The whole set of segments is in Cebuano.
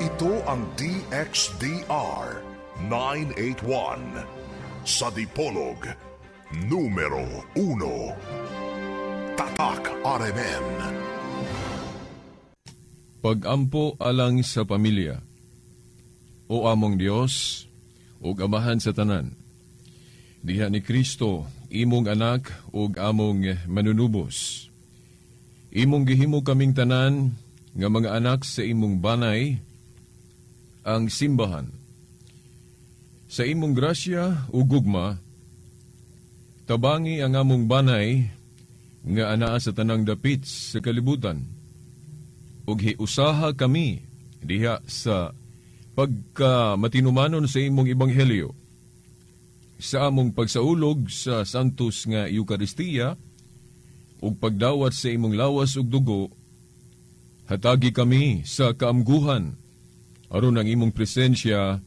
Ito ang DXDR 981 sa Dipolog, numero 1. Tatak RMN. Pag-ampo alang sa pamilya. O among Dios, ug Amahan sa tanan. Diha ni Kristo, imong anak ug among manunubos. Imong gihimo kaming tanan nga mga anak sa imong banay, ang simbahan. Sa imong grasya ug gugma, tabangi ang among banay nga anaa sa tanang dapit sa kalibutan ug hiusaha kami diha sa pagka matinumanon sa imong ebanghelyo sa among pagsaulog sa Santos nga Eukaristiya ug pagdawat sa imong lawas ug dugo. Hatagi kami sa kaamguhan aron ang imong presensya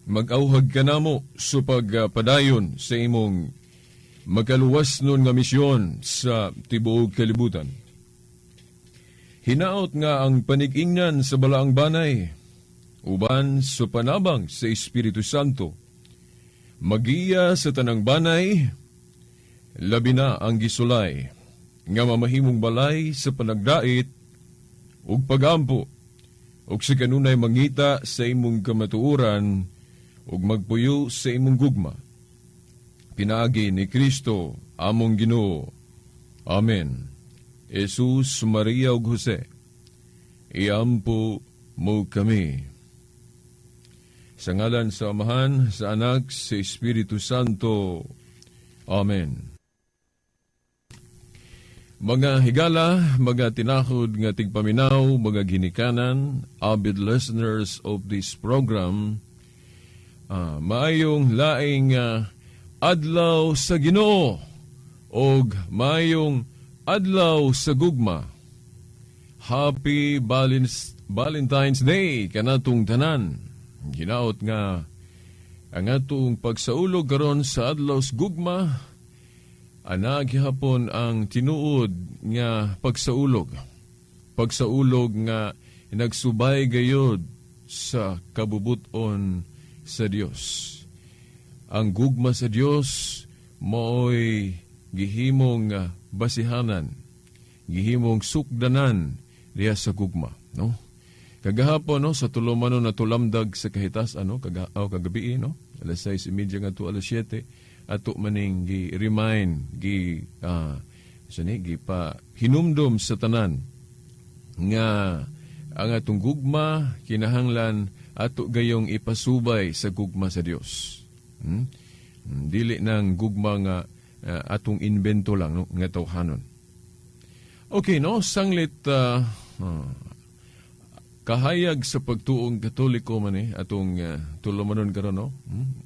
mag-awhag kanamo sa pagpadayon sa imong makaluwas nun nga misyon sa tibuok kalibutan. Hinaot nga ang panig-ingnan sa balaang banay, uban sa panabang sa Espiritu Santo, magiya sa tanang banay, labi na ang gisulay, nga mamahimong balay sa panagdait ug pagampo, ug sa kanunay mangita sa imong kamatuoran ug magpuyo sa imong gugma. Pinaagi ni Kristo, among Ginoo. Amen. Jesus, Maria ug Jose, iampo mo kami. Sa ngalan sa Amahan, sa Anak, sa Espiritu Santo. Amen. Mga higala, mga tinahod nga tigpaminaw, mga ginikanan, avid listeners of this program, maayong laing adlaw sa Ginoo og maayong adlaw sa gugma. Happy Valentine's Day kanatong tanan. Hinaot nga ang atong pagsaulog karon sa adlaw sa gugma ana gihapon ang tinuod nga pagsaulog. Pagsaulog nga nagsubay gayod sa kabubuton sa Dios. Ang gugma sa Dios maoy gihimong basihanan, gihimong sukdanan diha sa gugma, no? Kagahapon, no, sa tulumanon na tulamdag sa kahitas ano oh, kagabi, no, alas 6:30 ngadto alas 7, ato maning gi remind, gi sa ni gi pa hinumdom sa tanan nga ang atong gugma kinahanglan ato gayong ipasubay sa gugma sa Dios. Dili nang gugma nga atong invento lang, no, nga tawhanon. Okay, no, sanglit kahayag sa pagtuong Katoliko man eh, atong tulumanon karon, no?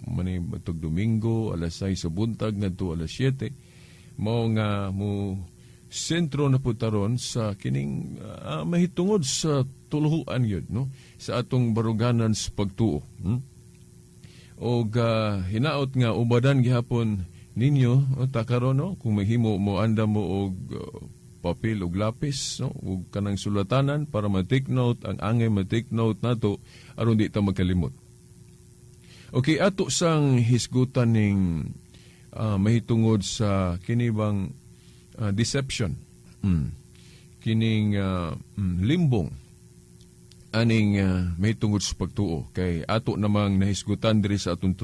Mani matug Domingo alas 6 sa buntag ngadto alas 7, mao nga mo sentro na pud taron sa kining mahitungod sa tuluhuan yun, no, sa atong baruganan sa pagtuo. Og hinaot nga ubadan gihapon ninyo o ta karon, no, kung mahimo mo andam mo og papel ug lapis, no, ug kanang sulatanan para ma-take note ang angay ma-take note nato aron di ta magkalimot. Okay, ato sang hisgutan ning mahitungod sa kini bang deception. Kining limbong aning mahitungod sa pagtuo kay ato namang nahisgutan diri sa atong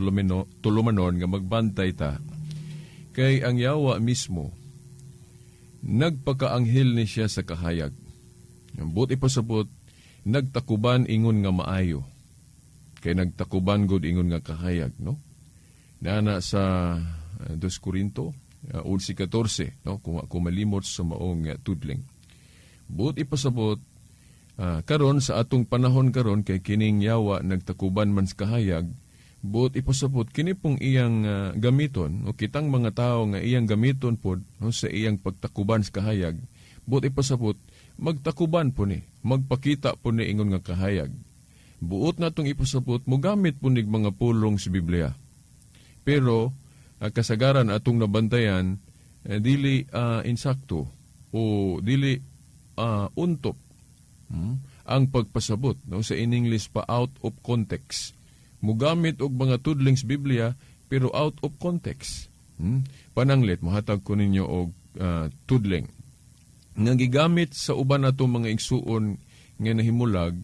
tulumanon nga magbantay ta kay ang yawa mismo nagpakaanghel ni siya sa kahayag. Ang buot ipasabot, nagtakuban ingon nga maayo. Kay nagtakuban gud ingon nga kahayag, no? Naana sa 2 Corinto 11:14, no? Kung ako malimot sa maong tudling. Buot ipasabot, karon sa atong panahon karon kay kining yawa nagtakuban man sa kahayag, buot ipasabot kini pong iyang gamiton o kitang mga tao nga iyang gamiton pod, no, sa iyang pagtakuban sa kahayag, buot ipasabot magtakuban po ni, magpakita po ni ingon nga kahayag. Buot natong ipasabot mogamit po nig mga pulong sa Biblia. Pero kasagaran atong nabantayan, dili insakto o dili untop. ang pagpasabot, no? Sa in English pa, out of context. Mugamit og mga tudlings Biblia pero out of context. Pananglit, mohatag ko ninyo og tudling nga gigamit sa uban nato mga igsuon nga nahimulag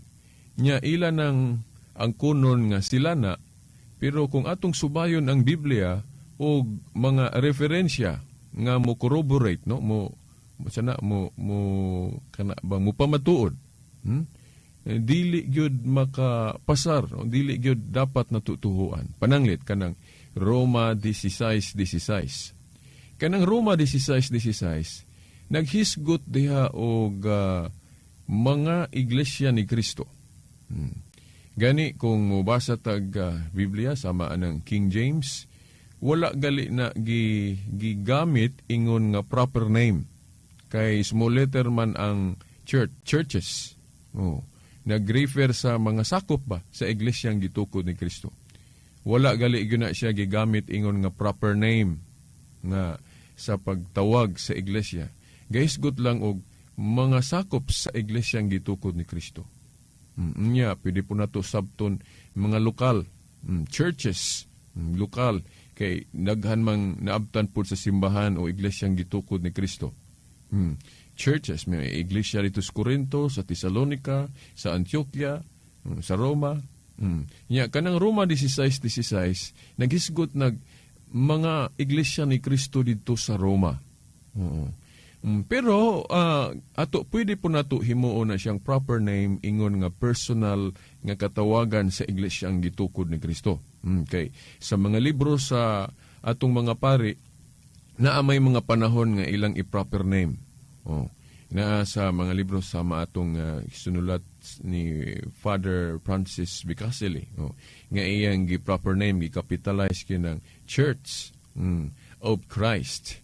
nya ila nang ang kunon nga sila na, pero kung atong subayon ang Biblia og mga referensya nga mo corroborate, no, mo mo sana mo mo kana ba mo pamatuod, Eh, dili gyud makapasar, no? Dili gyud dapat natutuhuan. Pananglit kanang Roma 16:16. Kanang Roma 16:16 naghisgot diha og mga iglesia ni Kristo. Gani kung mobasa tag Biblia sama anang King James, wala gali na gigamit ingon nga proper name kay small letter man ang church, churches. Oh, nag-refer sa mga sakop ba sa iglesyang gitukod ni Kristo. Wala gali gyud na siya gigamit ingon nga proper name nga sa pagtawag sa iglesia. Gahisgot lang og mga sakop sa iglesyang gitukod ni Kristo. Nya, pwede po nato sabton mga lokal, churches, lokal, kay daghan mang naabtan po sa simbahan o iglesyang gitukod ni Kristo. Churches, may iglesia dito sa Corinto, sa Thessalonica, sa Antioquia, sa Roma. Nya, kanang Roma 16:16, naghisgot nag mga iglesia ni Kristo dito sa Roma. Oo. Pero ato pwede po nato himuon na siyang proper name ingon nga personal nga katawagan sa iglesia ang gitukod ni Kristo. Kay sa mga libro sa atong mga pari, naa may mga panahon nga ilang i-proper name. Oh. Naa sa mga libro sama atong sinulat ni Father Francis Bicasili. Oh, nga iyang gi-proper name, gi-capitalize kinang Church of Christ.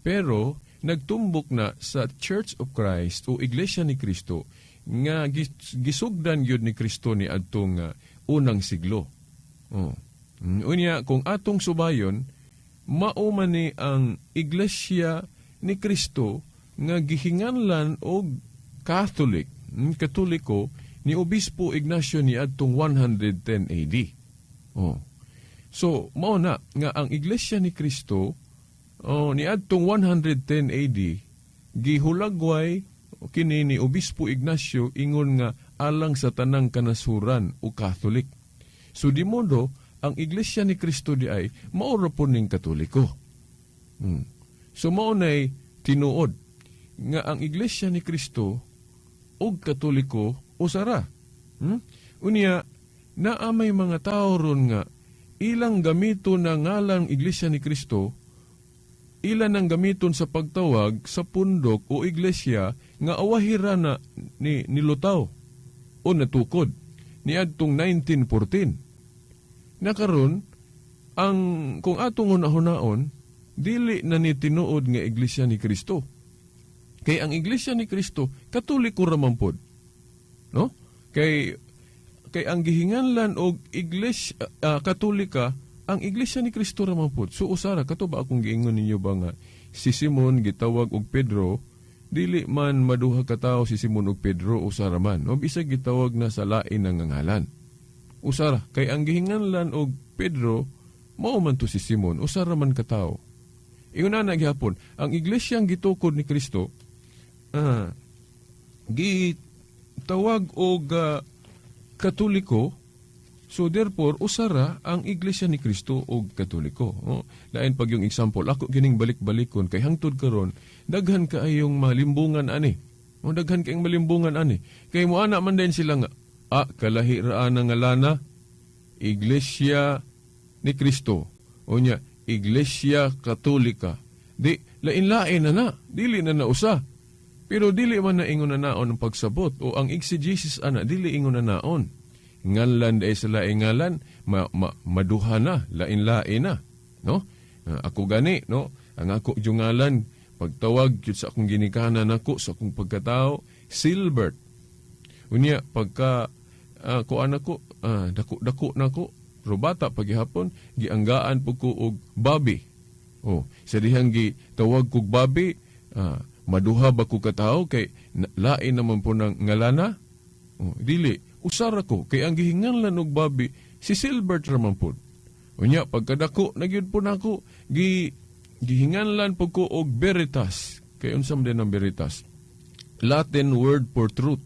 Pero nagtumbok na sa Church of Christ o Iglesia ni Kristo nga gisugdan gyud ni Kristo ni adtong unang siglo. Oh. Unya kung atong subayon, mao man ni ang Iglesia ni Kristo nga gihinganlan og Catholic, Katoliko ni Obispo Ignacio ni adtong 110 AD. Oh. So, mao na nga ang Iglesia ni Kristo, oh, ni adtong 110 AD gihulagway kini ni Obispo Ignacio ingon nga alang sa tanang kanasuran o Catholic. So di modo ang Iglesia ni Kristo di ay mao ra po ning Katoliko. So mao nay tinuod nga ang Iglesia ni Kristo ug Katoliko usara. Unya naa may mga tao ron nga ilang gamito na ngalang Iglesia ni Kristo, ilan ang gamiton sa pagtawag sa pundok o iglesia nga awahira na ni nilutaw o natukod niadtong 1914. Nakaron ang kung atong hunahunahon, dili na ni tinuod nga Iglesia ni Kristo. Kay ang Iglesia ni Kristo, Katoliko ra man pod. No? Kay ang gihinganlan og Iglesia Katolika, ang Iglesia ni Kristo ra man pod. So usara kato ba akong giingon ninyo ba nga si Simon gitawag og Pedro, dili man maduha ka tawo si Simon og Pedro, usara man. O bisag gitawag na sa lain nga ngalan. Usara kay ang gihinganlan og Pedro mao man to si Simon, usara man ka tawo. Ingon na gihapon, ang iglesia ang gitukod ni Kristo gitawag og Katoliko. So therefore usara ang Iglesia ni Kristo og Katoliko. Oh, lain pag yung example, ako gining balik-balikon kay hangtod karon daghan kaayong malimbungan ani. Oh, daghan kaayong malimbungan ani. Kay moana man din sila nga kalahi ra ana nga lana, Iglesia ni Kristo. O nya, Iglesia Katolika. Di lain-lain na na, dili na na usa. Pero dili man na ingon na naon ang pagsabot o ang exegesis ana dili ingon na naon. Ngalan dahil sa laing ngalan, maduha na, lain-lain na. No? Ako gani, no? Ang ako yung ngalan, pagtawag gyud sa akong ginikanan nako sa akong pagkatao, Silbert. Unya, pagka kuan ako, dako-dako nako, pero bata pagihapon, gianggaan po ko og Bobby. Oh, sa dihang gitawag kog Bobby, maduha ba ko katao kay lain naman po ng ngalana? Oh, dili, usara ko kay ang gihinganlan og Bobby si Silbert ra man pud. Unya pagkadako na gyud po nako gihinganlan pud ko og Veritas. Kay unsa man din ang Veritas? Latin word for truth.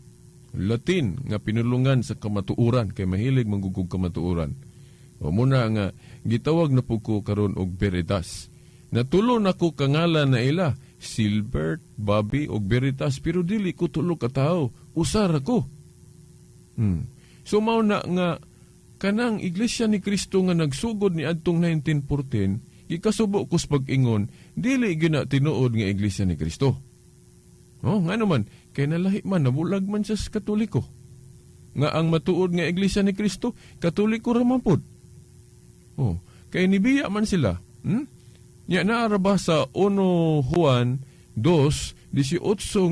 Latin nga pinulungan sa kamatuoran, kay mahilig manggugog kamatuoran. O muna nga gitawag na pud ko karon og Veritas. Natulo nako kangalan na ila, Silbert, Bobby og Veritas, pero dili ko tulo ka tawo, usara ko. So mao na nga kanang Iglesia ni Cristo nga nagsugod ni adtong 1914, gikasubo ko sa pag-ingon, dili gyud na tinuod nga Iglesia ni Cristo. Oh, ngano man, kay nalahi man, nabulag man siya sa Katoliko. Nga ang matuod nga Iglesia ni Cristo, Katoliko ra man pod. Oh, kay nibiya man sila. Nya naa ra ba sa 1 Juan 2:18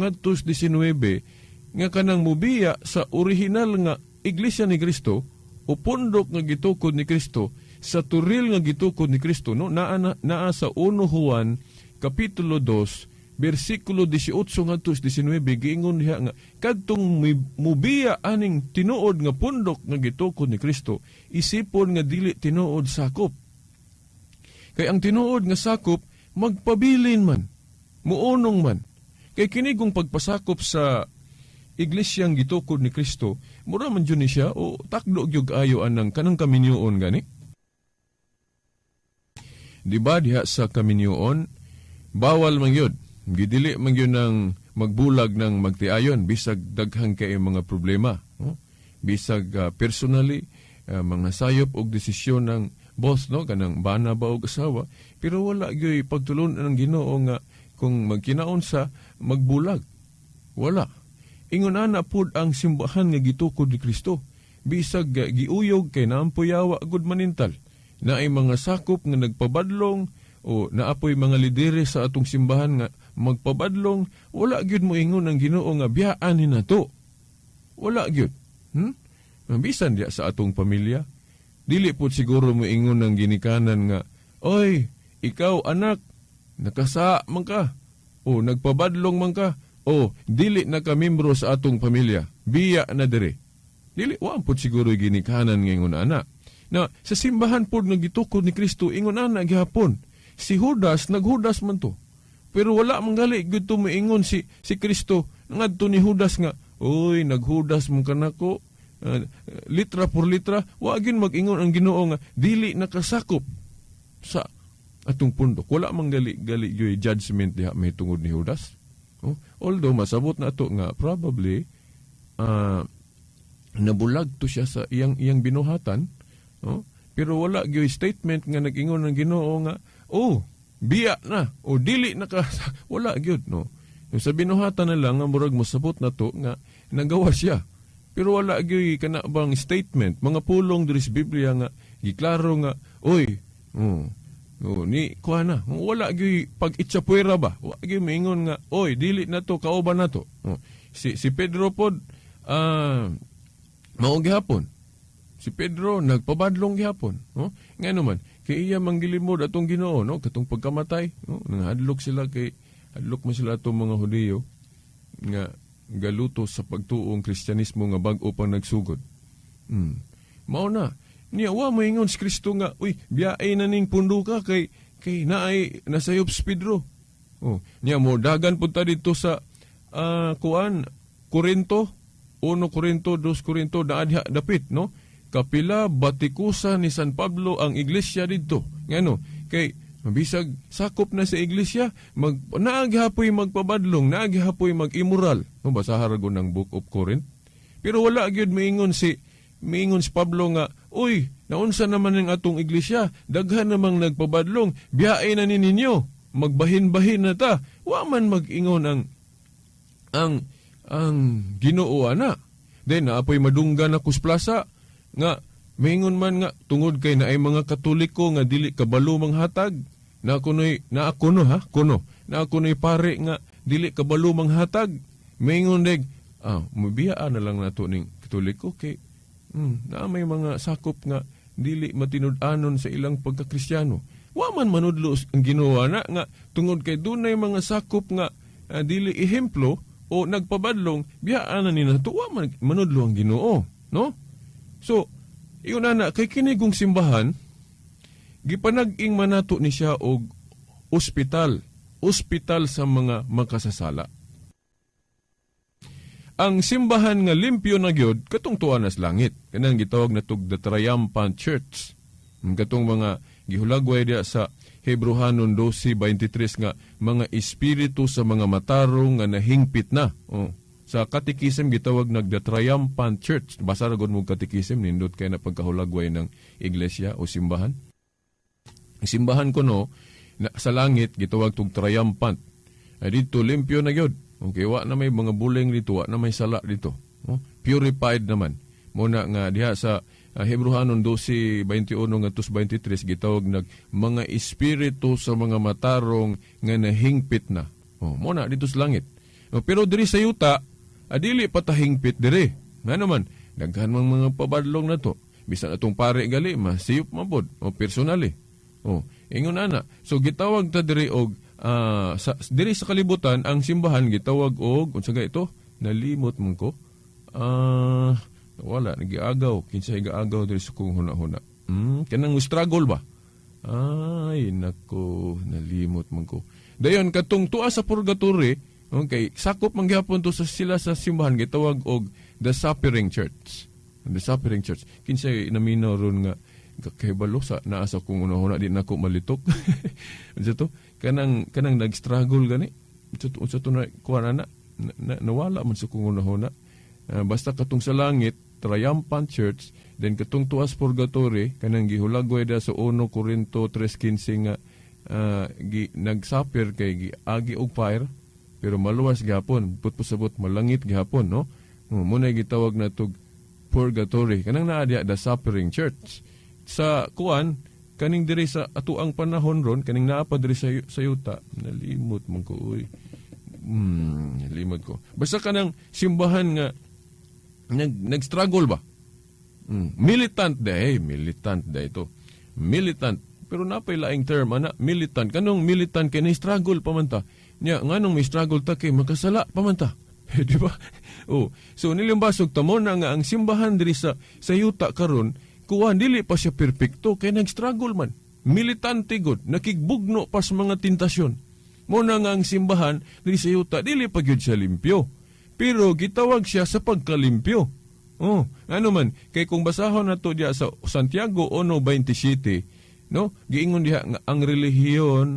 ngadto 19 nga kanang mubiya sa orihinal nga Iglesia ni Cristo o pundok nga gitukod ni Kristo, sa turil nga gitukod ni Kristo, no? Naa, naa sa 1 Juan kapitulo 2 bersikulo 18 ngadto 19, giingon diha nga kadtong mubiya aning tinuod nga pundok nga gitukod ni Kristo, isipon nga dili tinuod sakop. Kay ang tinuod nga sakop magpabilin man, muunong man. Kay kini kung pagpasakop sa iglesyang gitukod ni Kristo, mura man jud ni siya o takdo gyud ayo anang kanang kaminyoon gani. Di ba diha sa kaminyoon, bawal man yun. Gidili man yun ng magbulag ng magtiayon, bisag daghang kay mga problema. No? Bisag personally, mga sayop og desisyon ng boss, no, kanang bana ba og asawa, pero wala gyud pagtulon ng Ginoo nga kung magkinaon sa magbulag. Wala. Ingon ana pud ang simbahan nga gitukod ni Kristo. Bisag giuyog kay naampuyawa gud manintal. Naay mga sakop nga nagpabadlong o naapoy mga lidere sa atong simbahan nga magpabadlong, wala gyud moingon ang Ginoo nga biyaan ni nato. Wala gyud. Bisan diya sa atong pamilya, dili pud siguro moingon ang ginikanan nga, "Oy, ikaw anak, nakasa man ka o nagpabadlong man ka, o dili na ka membro sa atong pamilya, biya na dire." Dili, wa pud siguro ginikanan nga ingon ana. Na sa simbahan pud nga gitukod ni Kristo, ingon ana gihapon. Si Judas, naghudas man to. Pero wala man gali gud to moingon si Kristo ngadto ni Judas nga, "Oy, naghudas mo kanako." Litra por litra, wa gyud mag-ingon ang Ginoo nga dili nakasakop sa atong pundok. Wala man gali gali gyud judgment diha mahitungod ni Judas. Oh, although masabot na ato nga probably nabulag to siya sa iyang iyang binuhatan, oh, pero wala gyud statement nga nag-ingon ang Ginoo nga, "Oh, biya na o dili na ka." Wala gyud, no. Yung sa binuhatan na lang nga murag mosabot na to nga nagawa siya. Pero wala gyud kana bang statement, mga pulong diri sa Biblia nga giklaro nga, "Oy, oh, ni kuha na." Wala gyud pag itsapuera ba. Wa gyud moingon nga, "Oy, dili na to kauban na to." Oh. Si Pedro pod mao gihapon. Si Pedro nagpabadlong gihapon, no? Ngano man, kay iya manggilimod atong Ginoo, no, katong pagkamatay, no? Nangahadlok sila kay hadlok man sila atong mga Hudiyo nga galuto sa pagtuong Kristyanismo nga bag-o pang nagsugod. Mao na. Niya wa moingon si Kristo nga, "Uy, biyae na ning punduka kay kay naay nasayop si Pedro." Oh, niya mo dagan pud ta dito sa kuan Korinto, 1 Korinto, 2 Korinto, naa diha dapit, no? Kapila batikusa ni San Pablo ang iglesia didto. Ngano? Kay bisag sakop na sa iglesia, mag naaghapoy magpabadlong, naaghapoy mag-immoral. No, basaha ra gud ng Book of Corinth. Pero wala gyud miingon si Pablo nga, "Uy, naunsa naman ang atong iglesia, daghan namang nagpabadlong, biyae na ni ninyo, magbahin-bahin na ta." Wa man mag-ingon ang Ginoo ana. Then naapoy madunggan na kusplasa nga maingon man nga tungod kay naay mga Katoliko nga dili kabalo manghatag, na kunoy na kuno ha kuno na kunoy pare nga dili kabalo manghatag, maingon deg, "Ah, mobiyaan na lang nato ning Katoliko kay na may mga sakop nga dili matinud-anon sa ilang pagkakristyano." Wa man manudlo ang Ginoo na nga tungod kay dunay mga sakop nga dili ehemplo. o nagpabadlong, biyaan na ni nato, wa man manudlo ang Ginoo, no? So, ingon ana kay kini gong simbahan gipanag-ing man nato ni siya og ospital, ospital sa mga makasasala. Ang simbahan nga limpyo na gyud katong tuwa nas langit. Kanang gitawag na tog the Triumphant Church. Ang katong mga gihulagway diya sa Hebrohanon 12:23 nga mga espiritu sa mga matarong nga nahingpit na. Oh. Sa katikism gitawag nag the Triumphant Church. Basa ra gud mo katikism, nindot kay na pagkahulagway ng iglesia o simbahan. Ang simbahan ko no na, sa langit gitawag tog triumphant. Ay dito limpyo na gyud. Okay, wa na may mga buling dito, wa na may sala dito. Oh, purified naman. Muna nga diha sa Hebrohanon 12:21 ngadto 23 gitawag nag mga espiritu sa mga matarong nga nahingpit na. Oh, muna dito sa langit. Oh, pero diri sa yuta, adili pa ta hingpit diri. Nga naman, daghan mang mga pabadlong na to. Bisan atong pare gali, masiyop man pod. O personally. Oh, ingon ana. So gitawag ta diri og sa diri sa kalibutan ang simbahan gitawag og unsa ga ito? Nalimot man ko. Wala nagiagaw, kinsa igaagaw diri sa kong huna-huna. Kanang struggle ba? Ay nako, nalimot man ko. Dayon katong tuwa sa purgatory, okay, sakop man gihapon to sa sila sa simbahan gitawag og the suffering church. The suffering church. Kinsa naminaw ron nga kahibalo sa naa sa kong una-una, di nako malitok. Unsa to? Kanang nag-struggle gani. Unsa to na kuan ana? Na, nawala man sa kong una-una. Basta katong sa langit, triumphant church, then katong tuas purgatory, kanang gihulagway da sa 1 Corinto 3:15 nga gi, nagsuffer kay giagi og fire pero maluwas gihapon, put pasabot malangit gihapon, no? Oh, muna gitawag na tog purgatory, kanang naa diha the suffering church. Sa kuan kaning diri sa atuang panahon ron, kaning naa pa diri sa yuta, nalimot man ko uy. Limot ko. Basta kanang simbahan nga nag-struggle ba? Militant da eh, militant da ito. Militant. Pero napay laing term ana, militant. Kanong militant kay ni struggle pa man ta. Nya nganong may struggle ta kay makasala pa man ta. Di ba? Oh, so nilimbasog ta mo na nga ang simbahan diri sa yuta karon kuan dili pa siya perpekto kay nag-struggle man. Militante gud, nakigbugno pa sa mga tentasyon. Mo na nga ang simbahan diri sa yuta dili pa gyud siya limpyo. Pero gitawag siya sa pagkalimpyo. Oh, ano man, kay kung basahon na to diya sa Santiago 1:27, no? Giingon diha nga ang relihiyon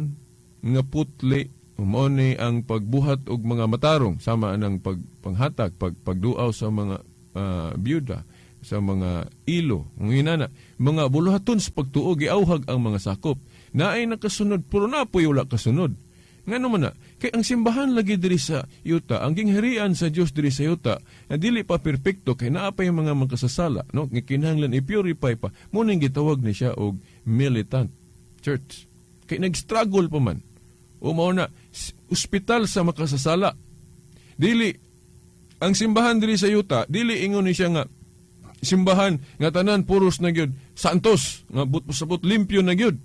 nga putli mao ni ang pagbuhat og mga matarong sama anang pagpanghatag, pagduaw sa mga byuda, sa mga ilo, ang inana, mga buluhaton sa pagtuo giauhag ang mga sakop. Naay nakasunod pero napoy wala kasunod. Ngano man na, kay ang simbahan lagi diri sa yuta, ang gingharian sa Dios diri sa yuta, na dili pa perpekto kay naa pa yung mga makasasala, no? Nga kinahanglan i-purify pa. Mo ning gitawag ni siya og militant church. Kay nag-struggle pa man. O mao na ospital sa makasasala. Dili ang simbahan diri sa yuta, dili ingon ni siya nga simbahan nga tanan puros na gyud santos nga but pasabot limpyo na gyud.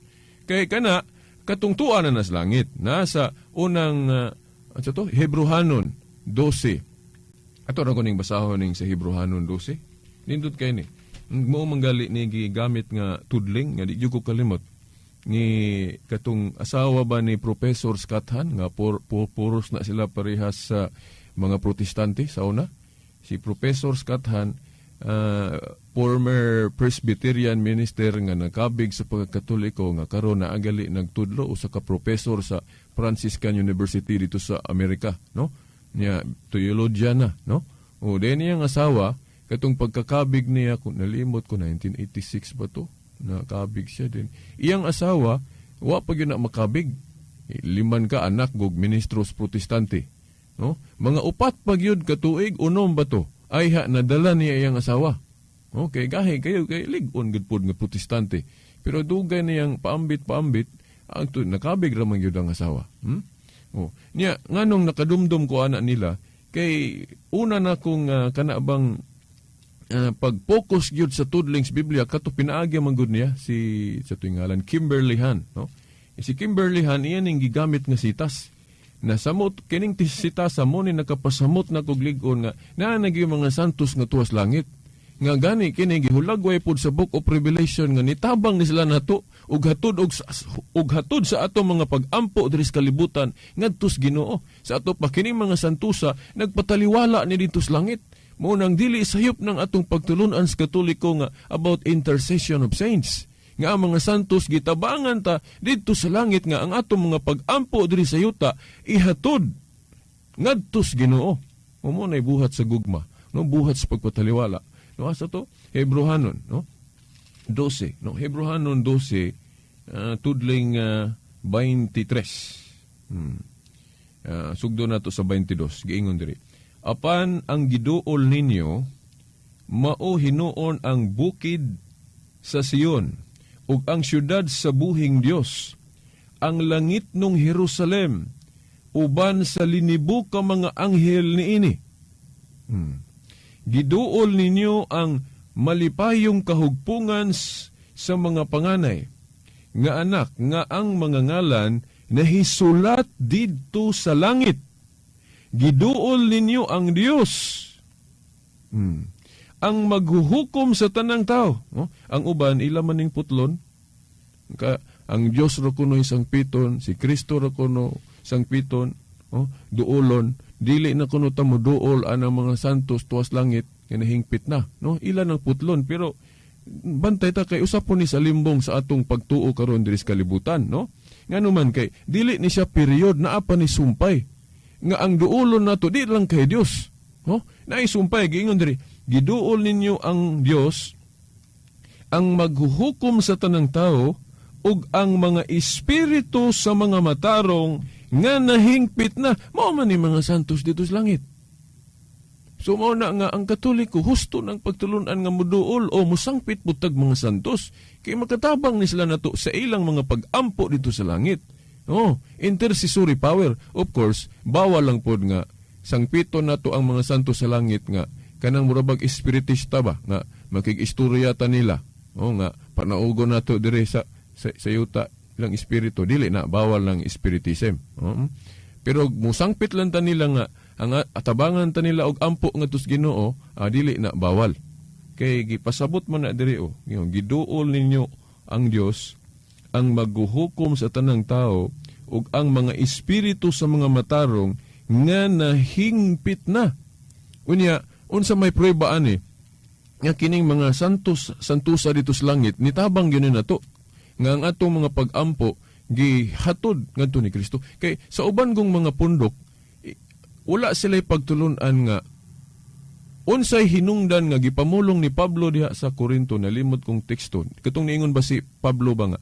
Kay kana katungtuan na nas langit nasa unang ano to, Hebrohanon 12. Ato ra ko ning basahon ning sa Hebrohanon 12. Nindot kay ni mo manggali ni gigamit nga tudling nga di gyud ko kalimot ni katong asawa ba ni Professor Scott Hahn nga puros na sila parehas sa mga Protestante sa una. Si Professor Scott Hahn, former Presbyterian minister nga nakabig sa pagkakatoliko nga karon na agali nagtudlo usa ka professor sa Franciscan University dito sa Amerika, no? Nya theologian na, no? O din niyang asawa katong pagkakabig niya, kung nalimot ko, 1986 ba to? Nakabig siya din. Iyang asawa wa pa gyud na makabig. Liman ka anak gog ministros Protestante. No? Mga 4 pa gyud ka tuig, 6 ba to? Ay ha, nadala niya iyang asawa. Okay, gahi kayo kay lig-on gud pod nga Protestante. Pero dugay niyang paambit-paambit, ang tu, nakabig ra man gyud ang asawa. Oh, niya nganong nakadumdum ko ana nila kay una na kong kana bang pag-focus gyud sa tudlings Biblia kato pinaagi man gud niya si sa tuwing ngalan Kimberly Han, no? Eh, si Kimberly Han iya ning gigamit nga sitas. Nasamot kining tisita sa mo ni nakapasamot na kog lig-on nga naa na gyud mga santos nga tuwas langit. Nga gani kini gihulagway pod sa Book of Revelation nga nitabang ni sila nato ug hatod sa ato mga pag-ampo diri sa kalibutan ngadto sa Ginoo. Sa ato pa kini mga santusa nagpataliwala ni didto sa langit. Mao nang dili sayop ng atong pagtulunan sa Katoliko nga about intercession of saints. Nga ang mga santos gitabangan ta didto sa langit, nga ang atong mga pag-ampo diri sa yuta ihatod ngadto sa Ginoo. Mao nay buhat sa gugma, no, buhat sa pagpataliwala. No, asa to? Hebrohanon, no? 12, no? Hebrohanon 12, tudling 23. Sugdo na to sa 22, giingon diri. Apan ang giduol ninyo mao hinuon ang bukid sa Sion ug ang syudad sa buhing Dios, ang langit nung Jerusalem, uban sa linibo ka mga anghel niini. Giduol ninyo ang malipayong kahugpungan sa mga panganay nga anak nga ang mga ngalan nahisulat didto sa langit. Giduol ninyo ang Dios, ang maghuhukom sa tanang tao. No? Ang uban ila maning putlon. Ka, ang Dios ra kuno sangpiton, si Kristo ra kuno sangpiton, oh, duolon. Dili na kuno ta moduol anang mga santos tuwas langit nga nahingpit na, no? Ila ng putlon, pero bantay ta kay usa po ni sa limbong sa atong pagtuo karon diri sa kalibutan, no? Ngano man kay dili ni siya period, naa pa ni sumpay nga ang duolon nato di lang kay Dios, no? Naay sumpay. Giingon diri, giduol ninyo ang Dios ang maghuhukom sa tanang tao ug ang mga espiritu sa mga matarong nga nahingpit na. Mao man ni mga santos didto sa langit. So mao na nga ang Katoliko husto ng pagtulunan nga muduol o musangpit pud tag mga santos kay makatabang ni sila nato sa ilang mga pag-ampo didto sa langit. Oh, intercessory power. Of course, bawal lang pod nga sangpiton nato ang mga santos sa langit nga kanang murabag espiritista ba nga makig-istorya ta nila. Oh, nga panaugon nato dire sa yuta lang espiritu, dili na, bawal lang spiritism. Oh. Pero musangpit lang ta nila nga ang atabangan ta nila og ampo ngadto sa Ginoo, dili na bawal. Kay gipasabot man na diri, oh, yung giduol ninyo ang Dios ang maghuhukom sa tanang tao ug ang mga espiritu sa mga matarong nga nahingpit na. Unya, unsa may prueba ani nga kining mga santos santusa didto sa langit nitabang gyud nato nga ang atong mga pag-ampo gihatod ngadto ni Kristo? Kay sa uban kong mga pundok, wala sila pagtulunan nga unsay hinungdan nga gipamulong ni Pablo diha sa Korinto. Nalimot kong teksto, katong niingon ba si Pablo ba nga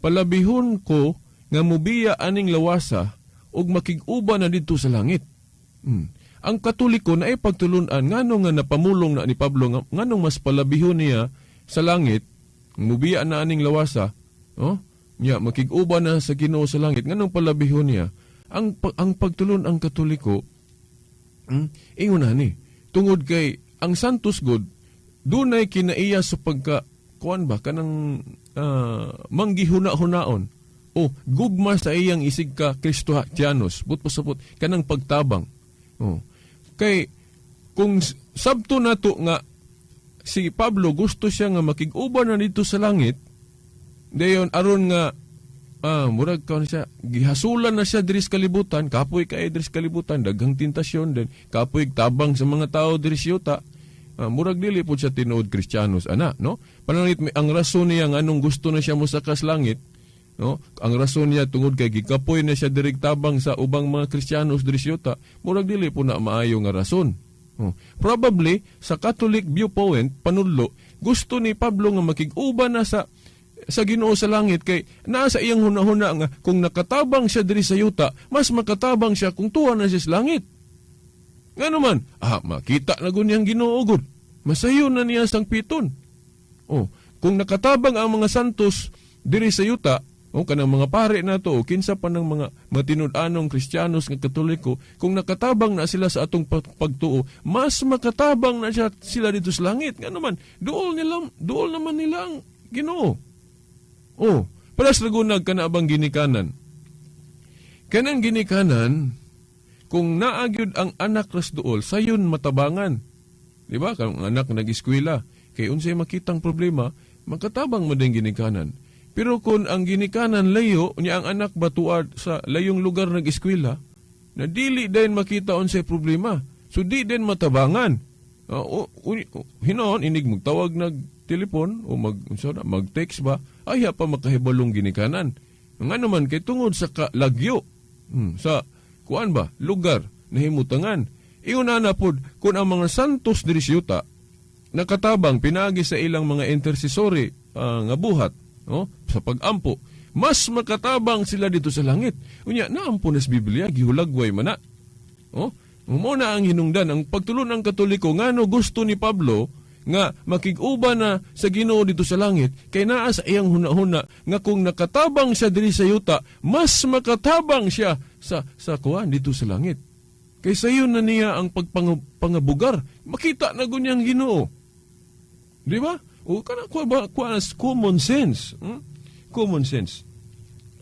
palabihon ko nga mubiya aning lawasa ug makig-uban na didto sa langit. Ang Katoliko na pagtulunan ngano nga napamulong na ni Pablo nga nganong mas palabihon niya sa langit, mubiya na aning lawasa, oh nya makig-uban na sa Ginoo sa langit, nganong palabihon niya? Ang pagtulon ang Katoliko, ingon na ni tungod kay ang Santos God dunay kinaiya sa pagka kuan ba kanang manggihuna-hunaon o gugma sa iyang isig ka Kristiyanos, but pasabot kanang pagtabang, oh. Kay kung sabto nato nga si Pablo gusto siya nga makig-uban na didto sa langit, dayon aron nga murag ka siya gihasulan na siya diri sa kalibutan, kapoy kay diri sa kalibutan, daghang tentasyon din, kapoy tabang sa mga tao diri sa yuta. Murag dili po siya tinuod Kristiyanos ana, no? Pananglitan ang rason niya nga anong gusto na siya mosaka sa langit, no? Ang rason niya tungod kay gikapoy na siya diri tabang sa ubang mga Kristiyanos diri sa yuta, murag dili po na maayo nga rason. Oh. Probably sa Catholic viewpoint, panudlo, gusto ni Pablo nga makig-uban na sa Ginoo sa langit kay naa sa iyang hunahuna nga kung nakatabang siya diri sa yuta, mas makatabang siya kung tuwa na siya sa langit. Ngano man, makita na gud niyang Ginoo gud. Masayo na niya sangpiton. Oh, kung nakatabang ang mga santos diri sa yuta, o kanang mga pare nato o kinsa pa ng mga matinud-anong Kristiyanos nga Katoliko, kung nakatabang na sila sa atong pagtuo, mas makatabang na sila didto sa langit. Ngano man, duol naman nila ang Ginoo. Oh, palas lagunag kana bang ginikanan. Kanang ginikanan, kung naa gyud ang anak ras duol, sayon matabangan. Di ba? Kung ang anak nag-eskwela, kay unsay makitang problema, makatabang mo din ginikanan. Pero kung ang ginikanan layo, niya ang anak batuad sa layong lugar nag-eskwela, na dili din makita unsay problema. So di din matabangan. Hinoon inig magtawag nag telepon o mag unsa na, mag-text ba, ayha pa makahibalong ginikanan. Nga naman kay tungod sa kalagyo, sa kuan ba, lugar nahimutangan. Ingon na pod kung ang mga santos diri sa yuta nakatabang pinaagi sa ilang mga intercessory nga buhat, no, sa pagampo, mas makatabang sila dito sa langit. Unya naampo na sa Biblia, gihulagway man na. Oh, mo na ang hinungdan ang pagtulon ng Katoliko, ngano gusto ni Pablo nga makig-uban na sa Ginoo dito sa langit, kay naa sa iyang hunahuna nga kung nakatabang siya diri sa yuta, mas makatabang siya sa kuan dito sa langit. Kay sayon na niya ang pagpangabugar, makita na gunyang Ginoo. Di ba? O kana kuha ba kuha common sense. Common sense.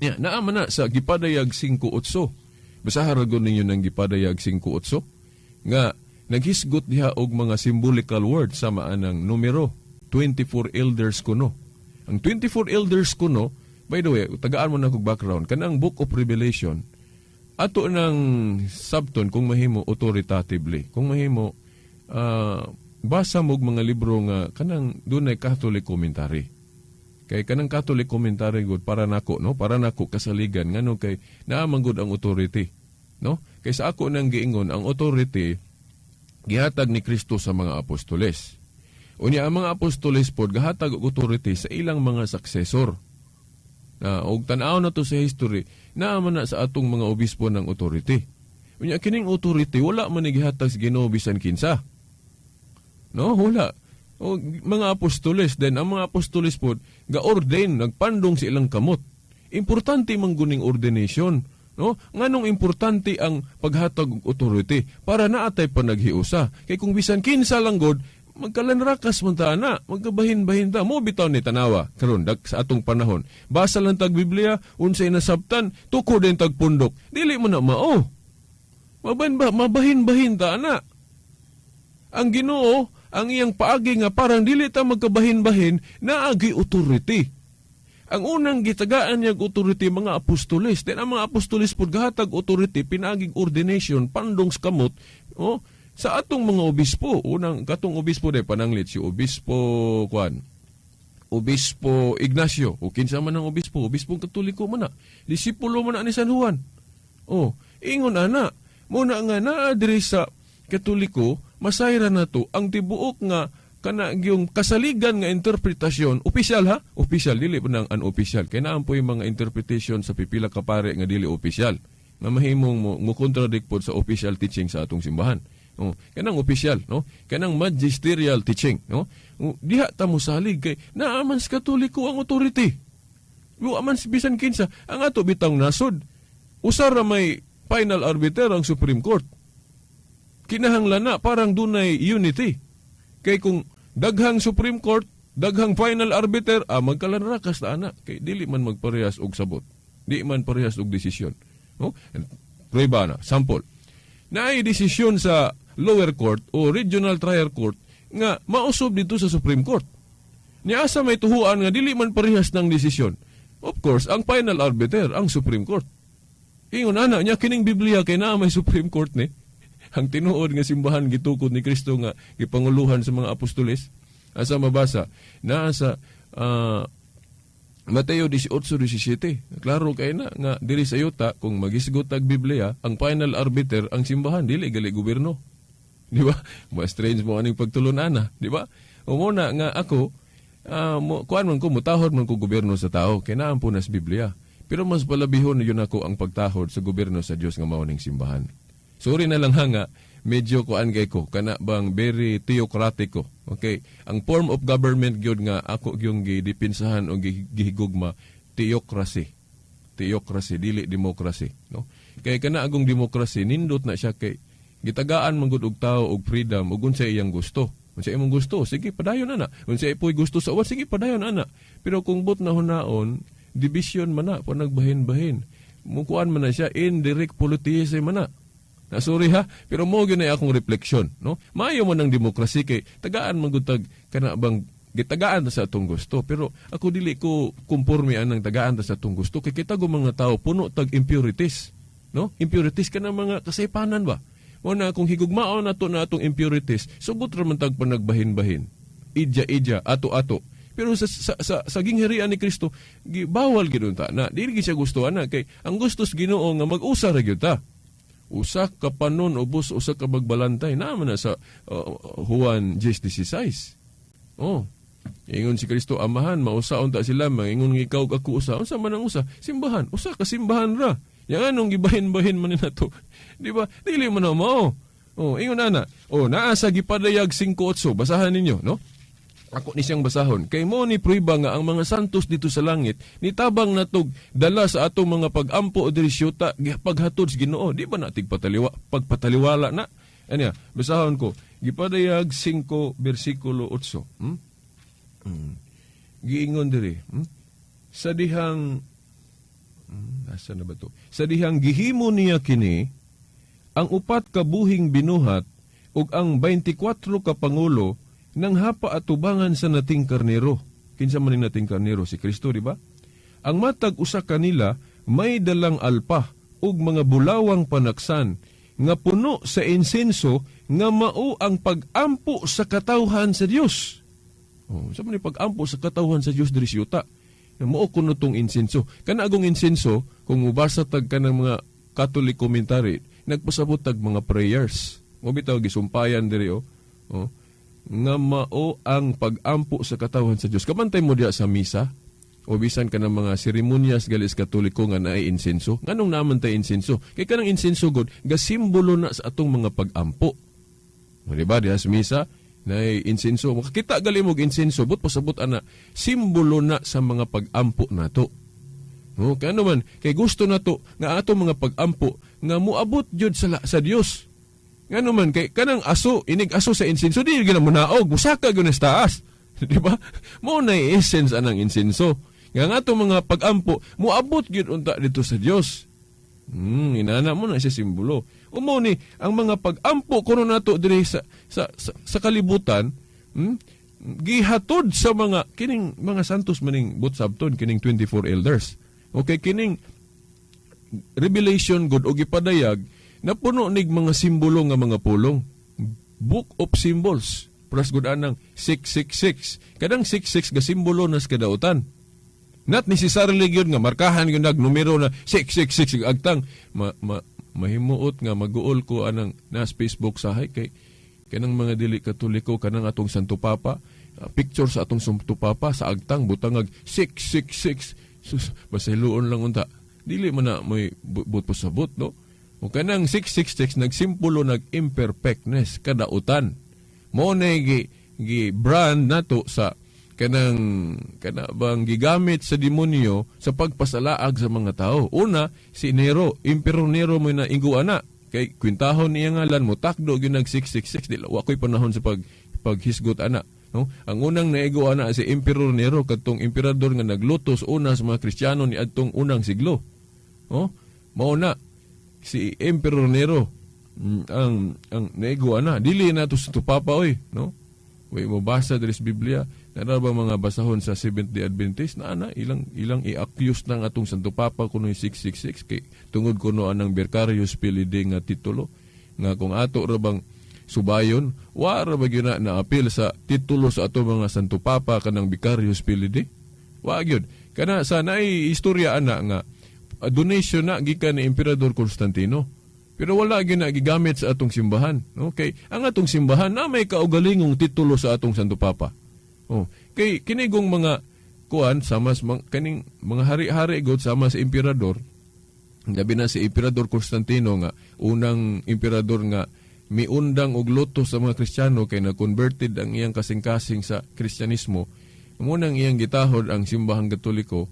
Ya, naa man na sa Gipadayag 5:8. Basahan ra gud ninyo ng Gipadayag 5:8 nga naghisgot diha og mga symbolical words sama anang numero 24 elders kuno. Ang 24 elders kuno, by the way, tagaan mo na kog background, kanang Book of Revelation ato nang sabton kung mahimo authoritatively. Kung mahimo basa mo og mga libro nga kanang dunay Catholic commentary. Kay kanang Catholic commentary gud para nako, no? Para nako kasaligan ngano kay naa man gud ang authority, no? Kay sa ako nang giingon, ang authority gihatag ni Kristo sa mga apostoles. Unya ang mga apostoles pod gahatag og authority sa ilang mga successor. Na og tan-aw na to sa history, naa man na sa atong mga obispo ng authority. Unya kining authority wala man ni gihatag sa Ginoo bisan kinsa. No, wala. O mga apostoles then ang mga apostoles pod ga-ordain, nagpandong sa ilang kamot. Importante man guning ordination, no? Nganong importante ang paghatag og authority para naatay panaghiusa. Kay kung bisan kinsa lang gud, magkalanrakas man ta ana, magkabahin-bahin ta. Mo bitaw ni tanawa karon dag sa atong panahon. Basa lang tag Biblia, unsay nasabtan, tuko din tag pundok. Dili mo na mao. Mabahin ba, mabahin-bahin ta ana. Ang Ginoo, ang iyang paagi nga parang dili ta magkabahin-bahin, naagi authority. Ang unang gitagaan niya authority mga apostoles. Then ang mga apostoles pod gahatag authority pinaaging ordination, pandong sa kamot, oh, sa atong mga obispo. Unang katong obispo de pananglit si Obispo kuan. Obispo Ignacio, o kinsa man ang obispo, obispong Katoliko man na. Disipulo man na ni San Juan. Oh, ingon ana, muna nga naa diri sa Katoliko, masayra na to ang tibuok nga kana yung kasaligan nga interpretasyon, opisyal ha, opisyal, dili pa nang unofficial, kay naa po yung mga interpretation sa pipila ka pare nga dili opisyal nga mahimong mo contradict pod sa official teaching sa atong simbahan. Oh, kanang opisyal, no, kanang magisterial teaching, no. Oh, diha ta mosalig kay naa man sa Katoliko ang authority. Wa man si bisan kinsa ang ato bitang nasod. Usa ra may final arbiter, ang Supreme Court. Kinahanglan na parang dunay unity. Kay kung daghang Supreme Court, daghang final arbiter, magkalanrakas na ana kay dili man magparehas og sabot. Di man parehas og desisyon. No? Prueba na, sample. Naay desisyon sa lower court o regional trial court nga mausab dito sa Supreme Court. Ni asa may tuhuan nga dili man parehas ng desisyon? Of course, ang final arbiter ang Supreme Court. Ingon ana nya kining Biblia kay naa may Supreme Court ni. Ang tinuod nga simbahan gitukod ni Kristo nga gipanguluhan sa mga apostoles. Asa mabasa? Naa sa Mateo 18:17. Klaro kay na nga diri sa yuta kung magisgot tag Biblia, ang final arbiter ang simbahan, dili gali gobyerno. Di ba? Ma strange mo aning pagtulon ana, di ba? O mo na nga ako mo, kuan man ko, mutahod man ko gobyerno sa tao kay naa po nas Biblia. Pero mas palabihon na yun ako ang pagtahod sa gobyerno sa Dios nga mao ning simbahan. Sorry na lang ha nga medyo kuan kay ko kana bang very theocratic ko. Okay, ang form of government gyud nga ako gyung gidipinsahan o gihigugma, theocracy. Theocracy, dili democracy, no? Kay kana agong democracy nindot na siya kay gitagaan man gud og tao og freedom ug unsay iyang gusto. Unsa imong gusto, sige padayon ana. Unsa ipoy gusto sa uwan, sige padayon ana. Pero kung but na hunaon, division man na, panagbahin-bahin. Mukuan man na siya, indirect polytheism man na. Na sorry ha, pero mo gyud na akong refleksyon, no? Maayo man ang demokrasi kay tagaan man gud tag kana bang gitagaan ta sa atong gusto, pero ako dili ko kumporme anang tagaan ta sa atong gusto kay kita go mga tao puno tag impurities, no? Impurities kana mga kasaypanan ba. Mo na kung higugmaon nato na atong impurities, sugot ra man tag panagbahin-bahin. Idya-idya, ato-ato. Pero sa gingharian ni Kristo, bawal gyud unta na. Dili gyud siya gusto ana kay ang gusto sa Ginoo nga mag-usa ra gyud ta. Usa ka panon ubos usa ka magbalantay na man na sa Juan 10:16. Oh. Ingon si Kristo, "Amahan, mausa unta sila, mangingon nga ikaw ug ako usa." Unsa man ang usa? Simbahan, usa ka simbahan ra. Yang anong gibahin-bahin man ni nato? Di ba? Dili man na mao. Oh, ingon ana. Oh, naa sa Gipadayag 5:8. Basahan ninyo, no? Ako ni siyang basahon. Kay mo ni prueba nga ang mga santos dito sa langit nitabang natog dala sa atong mga pag-ampo diri syuta paghatod sa Ginoo. Di ba na tigpataliwa pagpataliwala na? Anya, basahon ko. Gipadayag 5 bersikulo 8. Giingon diri. Sa dihang asa na ba to? Sa dihang gihimo niya kini, ang upat ka buhing binuhat ug ang 24 ka pangulo nang hapa atubangan sa nating karnero. Kinsa man ning nating karnero? Si Kristo, di ba? Ang matag usa kanila may dalang alpa ug mga bulawang panaksan nga puno sa insenso nga mao ang pag-ampo sa katawhan sa Dios. Oh, sa man ni pag-ampo sa katawhan sa Dios diri siyuta? Mao kuno tong insenso. Kana agong insenso, kung mubasa tag kanang mga Catholic commentary, nagpasabot tag mga prayers. Mo bitaw gisumpayan diri, oh. Oh, nga mao ang pag-ampo sa katawhan sa Dios. Kabantay mo diya sa misa o bisan ka ng mga seremonyas gali sa Katoliko nga naay insenso. Nganong naman tay insenso? Kay kanang insenso god gasimbolo na sa atong mga pag-ampo. O, di ba diha sa misa naay insenso? Makakita gali mo og insenso, but pasabot ana simbolo na sa mga pag-ampo nato. No, kaya man kay gusto nato nga atong mga pag-ampo nga moabot jud sa Dios. Ngano man kay kanang aso, inig aso sa insenso, di gyud na munaog, musaka gyud na sa taas. Di ba? Mo na essence anang insenso. Nga nga atong mga pag-ampo moabot gyud unta dito sa Dios. Inana mo na siya simbolo. Umo ni ang mga pag-ampo kuno nato diri sa kalibutan, gihatod sa mga kining mga santos maning but sabton kining 24 elders. Okay, kining Revelation god o gipadayag na puno nig mga simbolo nga mga pulong. Book of symbols. Pras gud anang 666. Kadang 66 ga simbolo nas kadautan. Not necessarily gyud nga markahan gyud nag numero na 666 agtang ma, mahimuot nga maguol ko anang nas Facebook sahay kay kanang mga dili Katoliko, kanang atong Santo Papa, picture sa atong Santo Papa sa agtang butangag 666. Sus, basahiloon lang unta, dili man na may but pasabot, no? O kanang 666 nagsimbolo nag imperfectness, kadautan. Mo na gi brand nato sa kanang kana bang gigamit sa demonyo sa pagpasalaag sa mga tao. Una, si Nero, Emperor Nero mo na ingo ana kay kwintahon niya ngalan mo takdo gyud nag 666. Di wa ko'y panahon sa paghisgot ana. No? Ang unang naigo ana si Emperor Nero, kadtong emperador nga naglutos una sa mga Kristiyano ni adtong unang siglo. Oh, mao na si Emperor Nero ang naigo ana. Dili na to sa Papa oy, no? Way mo basa diri sa Biblia. Nara ba mga basahon sa Seventh Day Adventist na ana ilang i-accuse ng atong Santo Papa kuno 666 kay tungod kuno anang Vicarius Filii Dei nga titulo nga kung ato ra bang subayon, wa ra ba gyud na naapil sa titulo sa ato mga Santo Papa kanang Vicarius Filii Dei? Wa gyud kana sa naay istorya ana nga donation na gikan ni Emperador Constantino, pero wala gyud na gigamit sa atong simbahan. Okay, ang atong simbahan na may kaugalingong titulo sa atong Santo Papa. Oh, kay kinigong mga kuan sama sa kaning mga hari-hari god sama sa emperador. Labi na si Emperador Constantino nga unang emperador nga miundang og loto sa mga Kristiyano kay na converted ang iyang kasing-kasing sa Kristyanismo. Munang iyang gitahod ang simbahang Katoliko.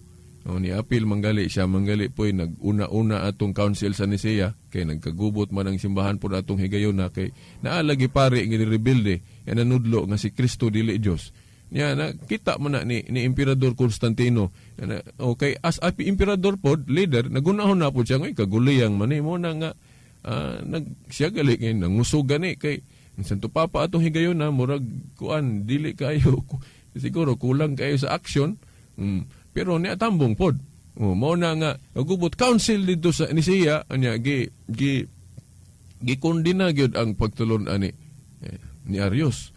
O, ni apil manggali siya, manggali po'y nag-una-una atong council sa Nicea kay nagkagubot man ang simbahan po atong higayona kay naalagi pare nga rebelde nga nanudlo nga si Kristo dili Dios. Nya na kita man na ni Emperador Constantino. Na, okay, as a emperador pod, leader, nagunahon na pod siya ngay kaguliyang man mo na nga nag siya gali kay nangusog gani kay ang Santo Papa atong higayon na murag kuan dili kayo siguro kulang kayo sa action. Pero niya tambong pod. Oh, mao na nga nagubot council didto sa Nicaea anya gi gi gikondena gyud ang pagtulon ani ni Arius.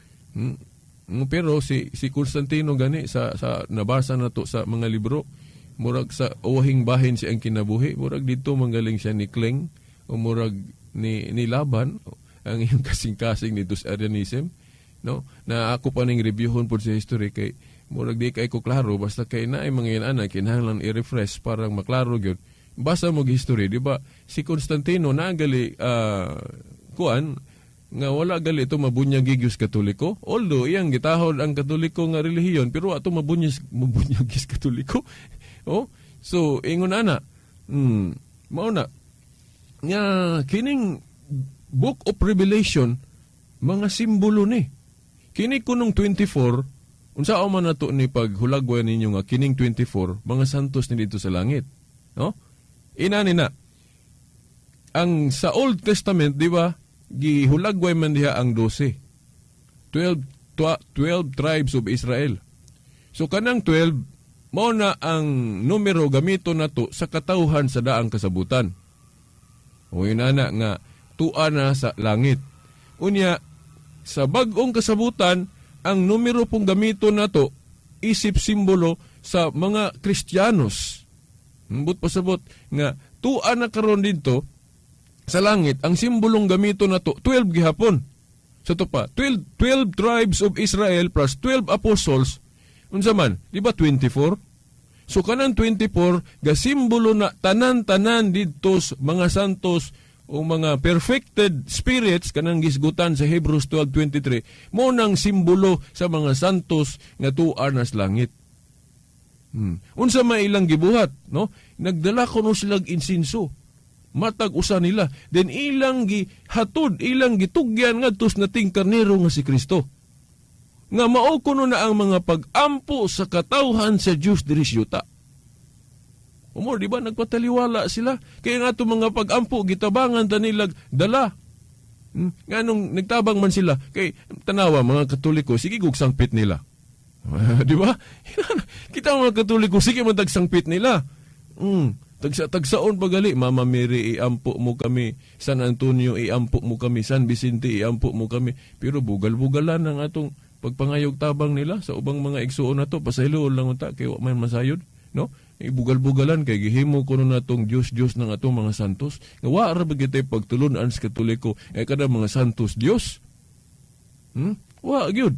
Pero si Constantino gani sa nabasa na to sa mga libro, murag sa uwahing bahin siya ang kinabuhi, murag dito manggaling siya ni Kling o murag ni Laban ang iyong kasing-kasing nito sa Arianism, no? Na ako pa ning reviewhon pod sa history kay murag di kay ko klaro, basta kay naay mga inana kinahanglan i-refresh para maklaro gyud. Basa mo history, di ba? Si Constantino nagali kuan nga wala gali ito mabunyag gigyos Katoliko. Although iyang gitahod ang Katoliko nga relihiyon, pero ato mabunyag gis Katoliko. Oh, so ingon ana. Mao na nga kining Book of Revelation mga simbolo ni. Kini kunong 24, unsa man nato ni paghulagway ninyo nga kining 24 mga santos ni dito sa langit, no? Inani na. Ang sa Old Testament, di ba, gihulagway man diha ang 12. 12 tribes of Israel. So kanang 12 mao na ang numero gamito nato sa katawhan sa daang kasabutan. O yun ana nga tua na sa langit. Unya sa bag-ong kasabutan, ang numero pong gamito nato isip simbolo sa mga Kristiyanos. Mbut pasabot nga tua na karon didto sa langit, ang simbolong gamito nato 12 gihapon. Sa to pa, 12 tribes of Israel plus 12 apostles, unsa man, di ba 24? So kanang 24 gasimbolo na tanan-tanan didto mga santos o mga perfected spirits kanang gisgutan sa Hebrews 12:23, mo nang simbolo sa mga santos nga tua na sa langit. Unsa may ilang gibuhat, no? Nagdala kuno silag insinso. Matag usa nila. Then ilang gihatod, ilang gitugyan ngadto sa nating karnero nga si Kristo. Nga mao kuno na ang mga pag-ampo sa katawhan sa Dios diri sa yuta. Umor, di ba nagpataliwala sila? Kaya nga itong mga pag-ampo, gitabangan ta nilag dala. Nganong nagtabang man sila, kay tanawa mga Katoliko, sige gug sangpit nila. Di ba? Kita mga Katoliko, sige man tagsangpit nila. Tagsaon pagali, Mama Mary, iampo mo kami, San Antonio, iampo mo kami, San Vicente, iampo mo kami. Pero bugal-bugalan ang atong pagpangayog tabang nila sa ubang mga igsuon na to, pasayloon lang unta kay wa man masayod, no? Ibugal-bugalan kay gihimo kuno natong Dios-Dios ng atong mga santos. Nga wa ra ba gitay pagtulun-an sa Katoliko ay kada mga santos Dios. Wa gyud.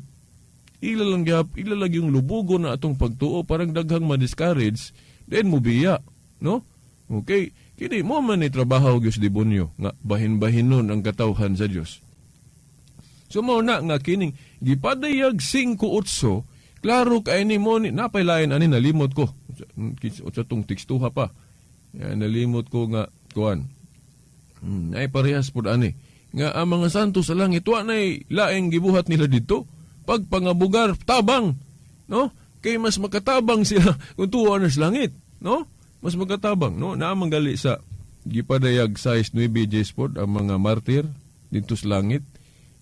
Ila lang gyap, ila lang yung lubugo na atong pagtuo, parang daghang ma-discourage, then mubiya, no? Okay, kini mo man ni trabaho gyud sa demonyo nga bahin-bahinon ang katawhan sa Dios. So mao na nga kining gipadayag 5:8, klaro kay ni mo ni napaylain ani nalimot ko. Unsa tong tekstuha pa. Ya, nalimot ko nga kuan. Ay parehas pud ani nga ang mga santo sa langit wa nay laing gibuhat nila didto. Pagpangabugar tabang, no? Kay mas makatabang sila kung tuwa na sa langit, no? Mas makatabang, no? Naamang gali sa gipadayag 6:9 Jespod ang mga martir didto sa langit.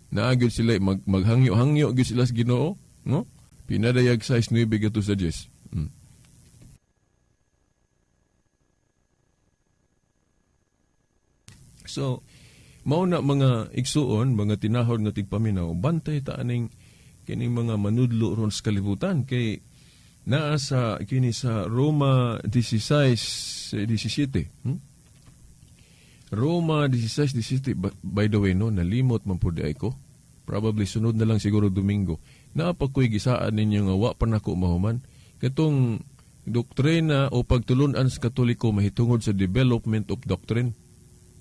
Naagid sila maghangyo-hangyo gyud sila sa Ginoo, no? Pinadayag 6:9 gato sa Diyos. So, mao na mga igsuon, mga tinahod nga tigpaminaw, bantay ta aning kining mga manudlo ron sa kalibutan kay naa sa kini sa Roma 16:17. Roma 16:17. By the way, no, nalimot man pud ay ko. Probably sunod na lang siguro Domingo. Naa pa ko'y gisaan ninyo nga wa pa nako mahuman. Katong doktrina o pagtulun-an sa Katoliko mahitungod sa development of doctrine.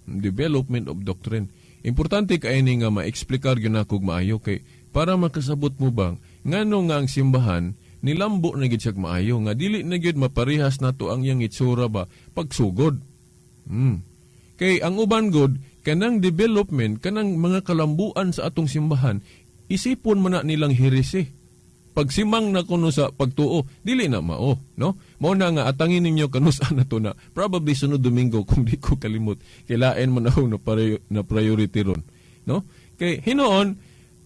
Development of doctrine. Importante kay ni nga ma-explikar gyud nako og maayo kay para makasabot mo bang ngano nga ang simbahan nilambo na gid siya maayo nga dili na gyud maparehas nato ang iyang itsura ba pagsugod. Kay ang uban god kanang development kanang mga kalambuan sa atong simbahan isipon man na nilang heresy. Pagsimang na kuno sa pagtuo, dili na mao, no? Mao na nga atangin ninyo kanusa na to na probably sunod Domingo kung di ko kalimot. Kilain mo na na, na priority ron, no? Kay hinuon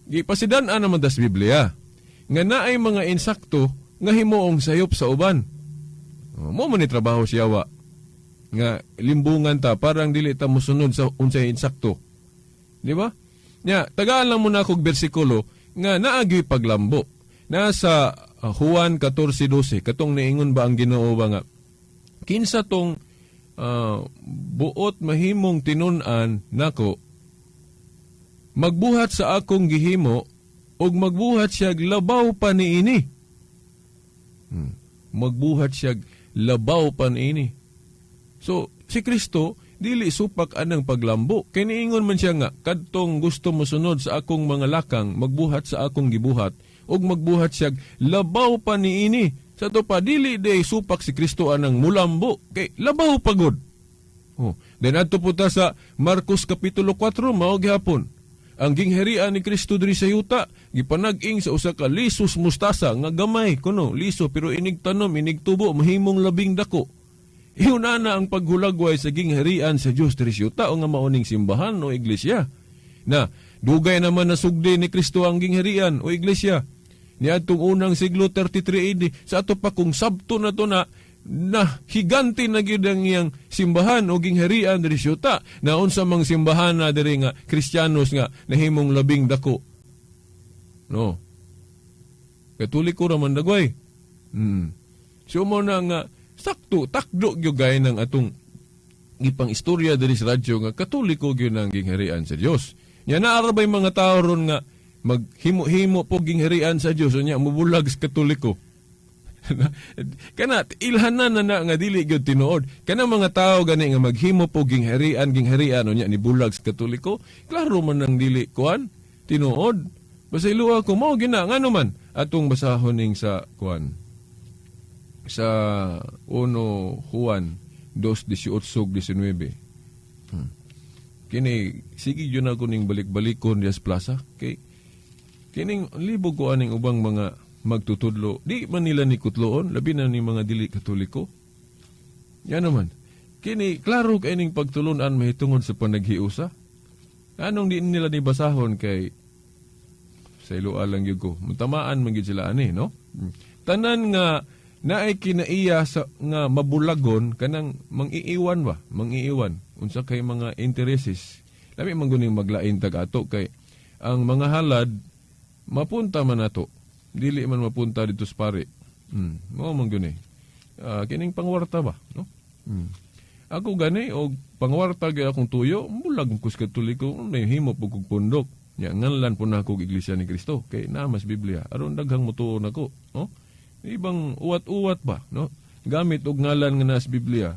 gipasidan-an naman das Biblia nga naay mga insakto nga himuong sayop sa uban. Oh, mo man ni trabaho siya wa nga limbungan ta parang dili ta mosunod sa unsay insakto. Di ba? Nya, tagaan lang muna akong bersikulo nga naagyo'y paglambo. Nasa Juan 14:12, katong niingon ba ang Ginoo ba nga kinsa tong buot mahimong tinun-an nako magbuhat sa akong gihimo ug magbuhat siya labaw pa niini. Magbuhat siya labaw pa niini. So, si Kristo dili supak anang paglambo. Kay niingon man siya nga kadtong gusto mosunod sa akong mga lakang magbuhat sa akong gibuhat ug magbuhat siya labaw pa niini. Sa to pa dili day supak si Kristo anang mulambo kay labaw pa gud. Oh, then adto po ta sa Marcos kapitulo 4 mao gihapon. Ang gingharian ni Kristo diri sa yuta gipanag-ing sa usa ka lisos mustasa nga gamay kuno liso pero inig tanom inig tubo mahimong labing dako. Iuna na ang paghulagway sa gingharian sa Dios diri sa yuta o nga mauning simbahan o iglesia. Na dugay naman nasugdi ni Kristo ang gingharian o iglesia. Niadtong unang siglo 33 AD sa ato pa kung sabto na to na na higante na gyud ang iyang simbahan o gingharian diri sa yuta. Na unsa mang simbahan na diri nga Kristiyanos nga nahimong labing dako. No. Katoliko ra man dagway. So mo na nga sakto takdo gyud gay ng atong gipang istorya diri sa radyo nga Katoliko gyud ang gingharian sa Dios. Nya naa ra bay mga tawo ron nga maghimo-himo po gingharian sa Dios unya mubulag sa Katoliko. Kana ilhanan na na nga dili gyud tinuod. Kana mga tawo gani nga maghimo po gingharian gingharian unya ni bulag sa Katoliko, klaro man nang dili kuan tinuod. Basta iluwa ko mao gina ngano man atong basahon ning sa kuan sa 1 Juan 2:18-19. Kini sige gyud ako ning balik-balikon dias plaza kay kining libog ko aning ubang mga magtutudlo di man nila ni kutloon labi na ni mga dili Katoliko. Yan naman kini klaro kay ning pagtulunan mahitungod sa panaghiusa. Anong di nila ni basahon kay sa ilua lang gyud ko mutamaan man gyud sila ani, no? Tanan nga naay kinaiya sa nga mabulagon kanang mangiiwan ba mangiiwan unsa kay mga intereses lami man guning maglain tag ato kay ang mga halad mapunta man nato dili man mapunta dito sa pare. Mao man guni kining pangwarta ba, no? Ako gani og pangwarta gyud akong tuyo bulag ko sa Katoliko may himo pug kog pundok nya nganlan po na ako og Iglesia ni Cristo kay naa mas Biblia aron daghang mutuo nako, no? Ibang uwat-uwat ba, no? Gamit og ngalan nga nas Biblia.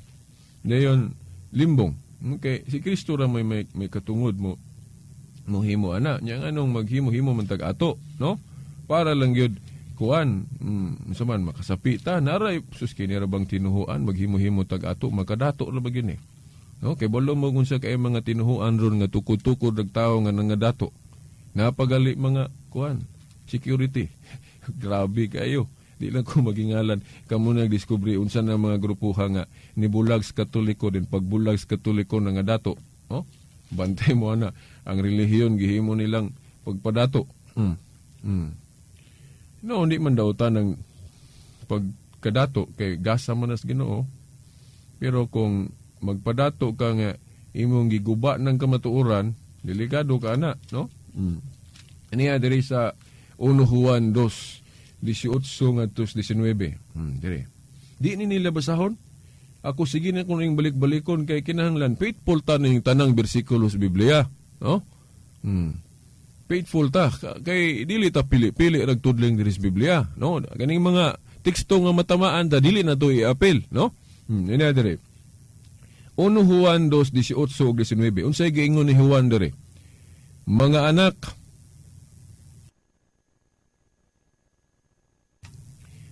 Dayon limbong. Okay, si Kristo ra may katungod mo mohimo ana. Nya nganong maghimo-himo man tag ato, no? Para lang gyud kuan, unsa man makasapi ta naray sus kini ra bang tinuhuan maghimo-himo tag ato makadato ra ba gyud ni. No, kay balo mo kung sa kay mga tinuhuan ron nga tukod-tukod rag tawo nga nangadato. Napagali mga kuan security. Grabe kayo. Di lang ko magingalan kamo nagdiskubre unsa na mga grupuha nga nibulag sa Katoliko din pagbulag sa Katoliko nga dato, no? Bantay mo ana ang relihiyon gihimo nilang pagpadato. No, hindi man dautan ng pagkadato kay gasa man nas Ginoo. Pero kung magpadato ka nga imong giguba ng kamatuoran, delikado ka ana, no? Niya diri sa 1 Juan 2:18 ngadto 19. Diri. Di ni nila basahon. Ako sige na kung ning balik-balikon kay kinahanglan faithful ta ning tanang bersikulo sa Biblia, no? Faithful ta kay dili ta pili-pili rag tudling diri sa Biblia, no? Ganing mga teksto nga matamaan ta dili na to i-appeal, no? Ina diri. 1 Juan 2:18 ug 19. Unsay giingon ni Juan diri? Mga anak,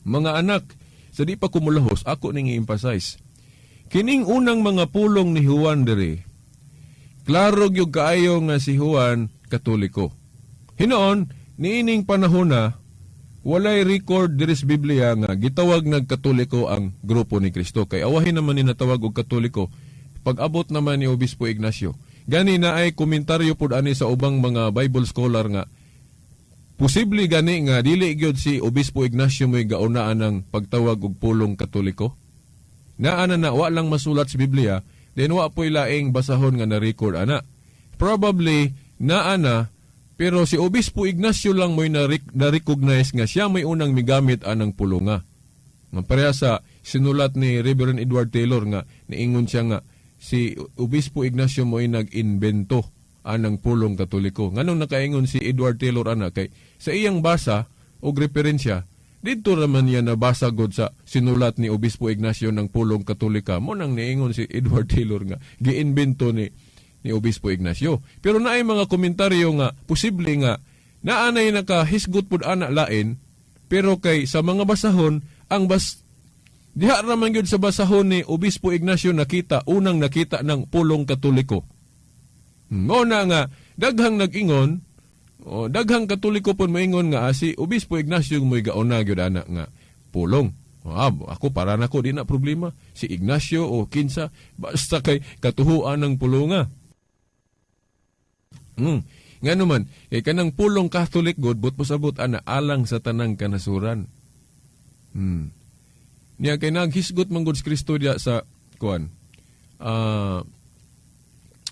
mga anak, sa di pa kumulahos, ako ning i-emphasize. Kining unang mga pulong ni Juan diri, klaro gyud kaayo nga si Juan Katoliko. Hinoon, niining panahon na, Walay record diri sa Biblia nga gitawag nag Katoliko ang grupo ni Kristo. Kay awahin naman ni natawag og Katoliko pag-abot naman ni Obispo Ignacio. Gani na ay komentaryo pud ani sa ubang mga Bible scholar nga posible gani nga dili gyud si Obispo Ignacio mo'y gaunaan ang pagtawag og pulong Katoliko. Naa na na wa lang masulat sa Biblia, then wa po'y laing basahon nga na-record ana. Probably naa na, pero si Obispo Ignacio lang mo'y na-recognize nga siya may unang migamit anang pulonga. Nga pareha sa sinulat ni Reverend Edward Taylor nga niingon siya nga si Obispo Ignacio mo'y nag-invento anang pulong Katoliko. Nganong nakaingon si Edward Taylor ana? Kay sa iyang basa og referensya didto raman niya nabasa god sa sinulat ni Obispo Ignacio ng pulong Katolika. Mao nang niingon si Edward Taylor nga giimbento ni Obispo Ignacio. Pero naay mga komentaryo nga posible nga naanay nakahisgot pud ana lain, pero kay sa mga basahon ang bas diha ra man gyud sa basahon ni Obispo Ignacio nakita unang nakita ng pulong Katoliko. Mao na nga daghang nag-ingon o daghang Katoliko pud moingon nga si Obispo Ignacio mo'y gauna gyud ana nga pulong. Ako para nako di na problema si Ignacio o kinsa, basta kay katuhuan ng pulonga. Nga naman, kay kanang pulong Catholic God, but pasabot ana alang sa tanang kanasuran. Niya kay naghisgot man gud si Kristo diya sa kuan.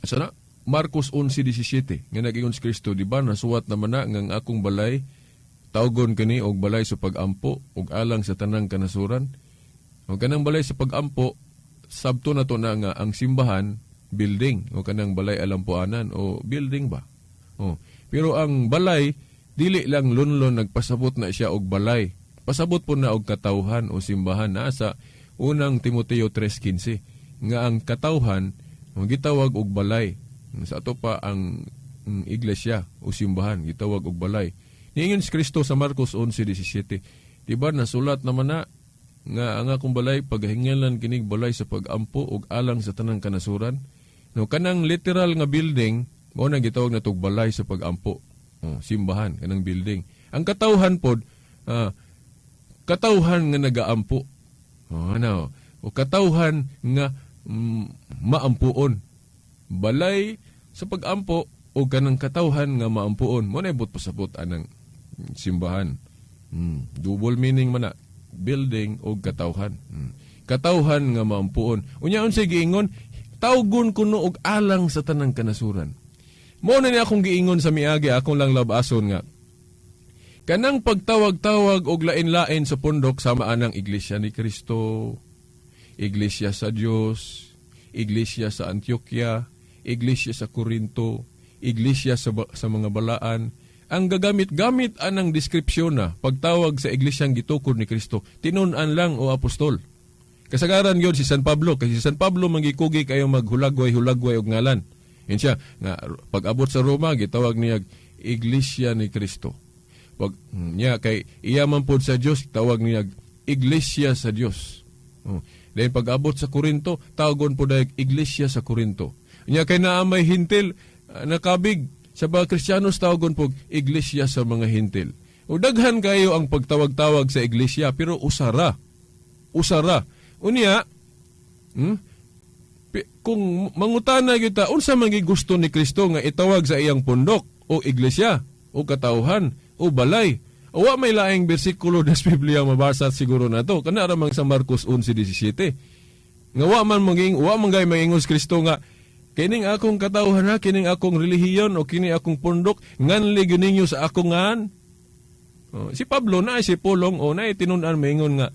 Sana Marcos 11:17 nga nag-ingon si Kristo, di ba nasuwat naman na nga ang akong balay tawgon kini og balay sa pag-ampo ug alang sa tanang kanasuran. Og kanang balay sa pag-ampo, sabto na to na nga ang simbahan building o kanang balay alampuanan o building ba. Oh. Pero ang balay dili lang lunlon nagpasabot na siya og balay. Pasabot po na og katawhan o simbahan na sa unang Timoteo 3:15 nga ang katawhan ang gitawag og balay. Sa ato pa ang iglesia o simbahan gitawag og balay. Niingon si Kristo sa Marcos 11:17, di ba nasulat naman na nga ang akong balay pagahingalan kinig balay sa pag-ampo ug alang sa tanang kanasuran. No, kanang literal nga building mao na gitawag na tog balay sa pag-ampo. Oh, simbahan kanang building. Ang katawhan pod katawhan nga nagaampo. Oh, ano? O katawhan nga maampuon. Balay sa pag-ampo o kanang katawhan nga maampuon. Mao na ibot pasabot anang simbahan. Double meaning man na. Building o katawhan. Katawhan nga maampuon. Unya unsay giingon? Tawgon kuno og alang sa tanang kanasuran. Mao na ni akong giingon sa miagi, akong lang labason nga kanang pagtawag-tawag og lain-lain sa pundok sama anang Iglesia ni Kristo, Iglesia sa Dios, Iglesia sa Antioquia, Iglesia sa Corinto, Iglesia sa mga balaan. Ang gagamit-gamit anang deskripsyon na pagtawag sa iglesyang gitukod ni Kristo, tinun-an lang o apostol. Kasagaran gyud si San Pablo, kasi si San Pablo mangikugi kayo maghulagway-hulagway og ngalan. Yun siya, nga pag-abot sa Roma, gitawag niya Iglesia ni Kristo. Pag niya kay iya man pod sa Dios, tawag niya Iglesia sa Dios. Oh. Then pag-abot sa Corinto, tawagon pod dayag Iglesia sa Corinto. Niya kay naa may Hentil nakabig sa mga Kristiyanos, tawagon po Iglesia sa mga Hentil. O daghan kayo ang pagtawag-tawag sa iglesia, pero usara. Usara. Unya, kung mangutana kita unsa man gusto ni Kristo nga itawag sa iyang pundok o iglesia o katawhan o balay? Wa may laing bersikulo sa Biblia mabasa siguro na to. Kana ra man sa Marcos 11:17. Nga wa man gay maingon si Kristo nga kining akong katawhan ha, kining akong relihiyon o kini akong pundok nganli gyud ninyo sa akong ngan. Oh, si Pablo na si Pulong o na tinun-an maingon nga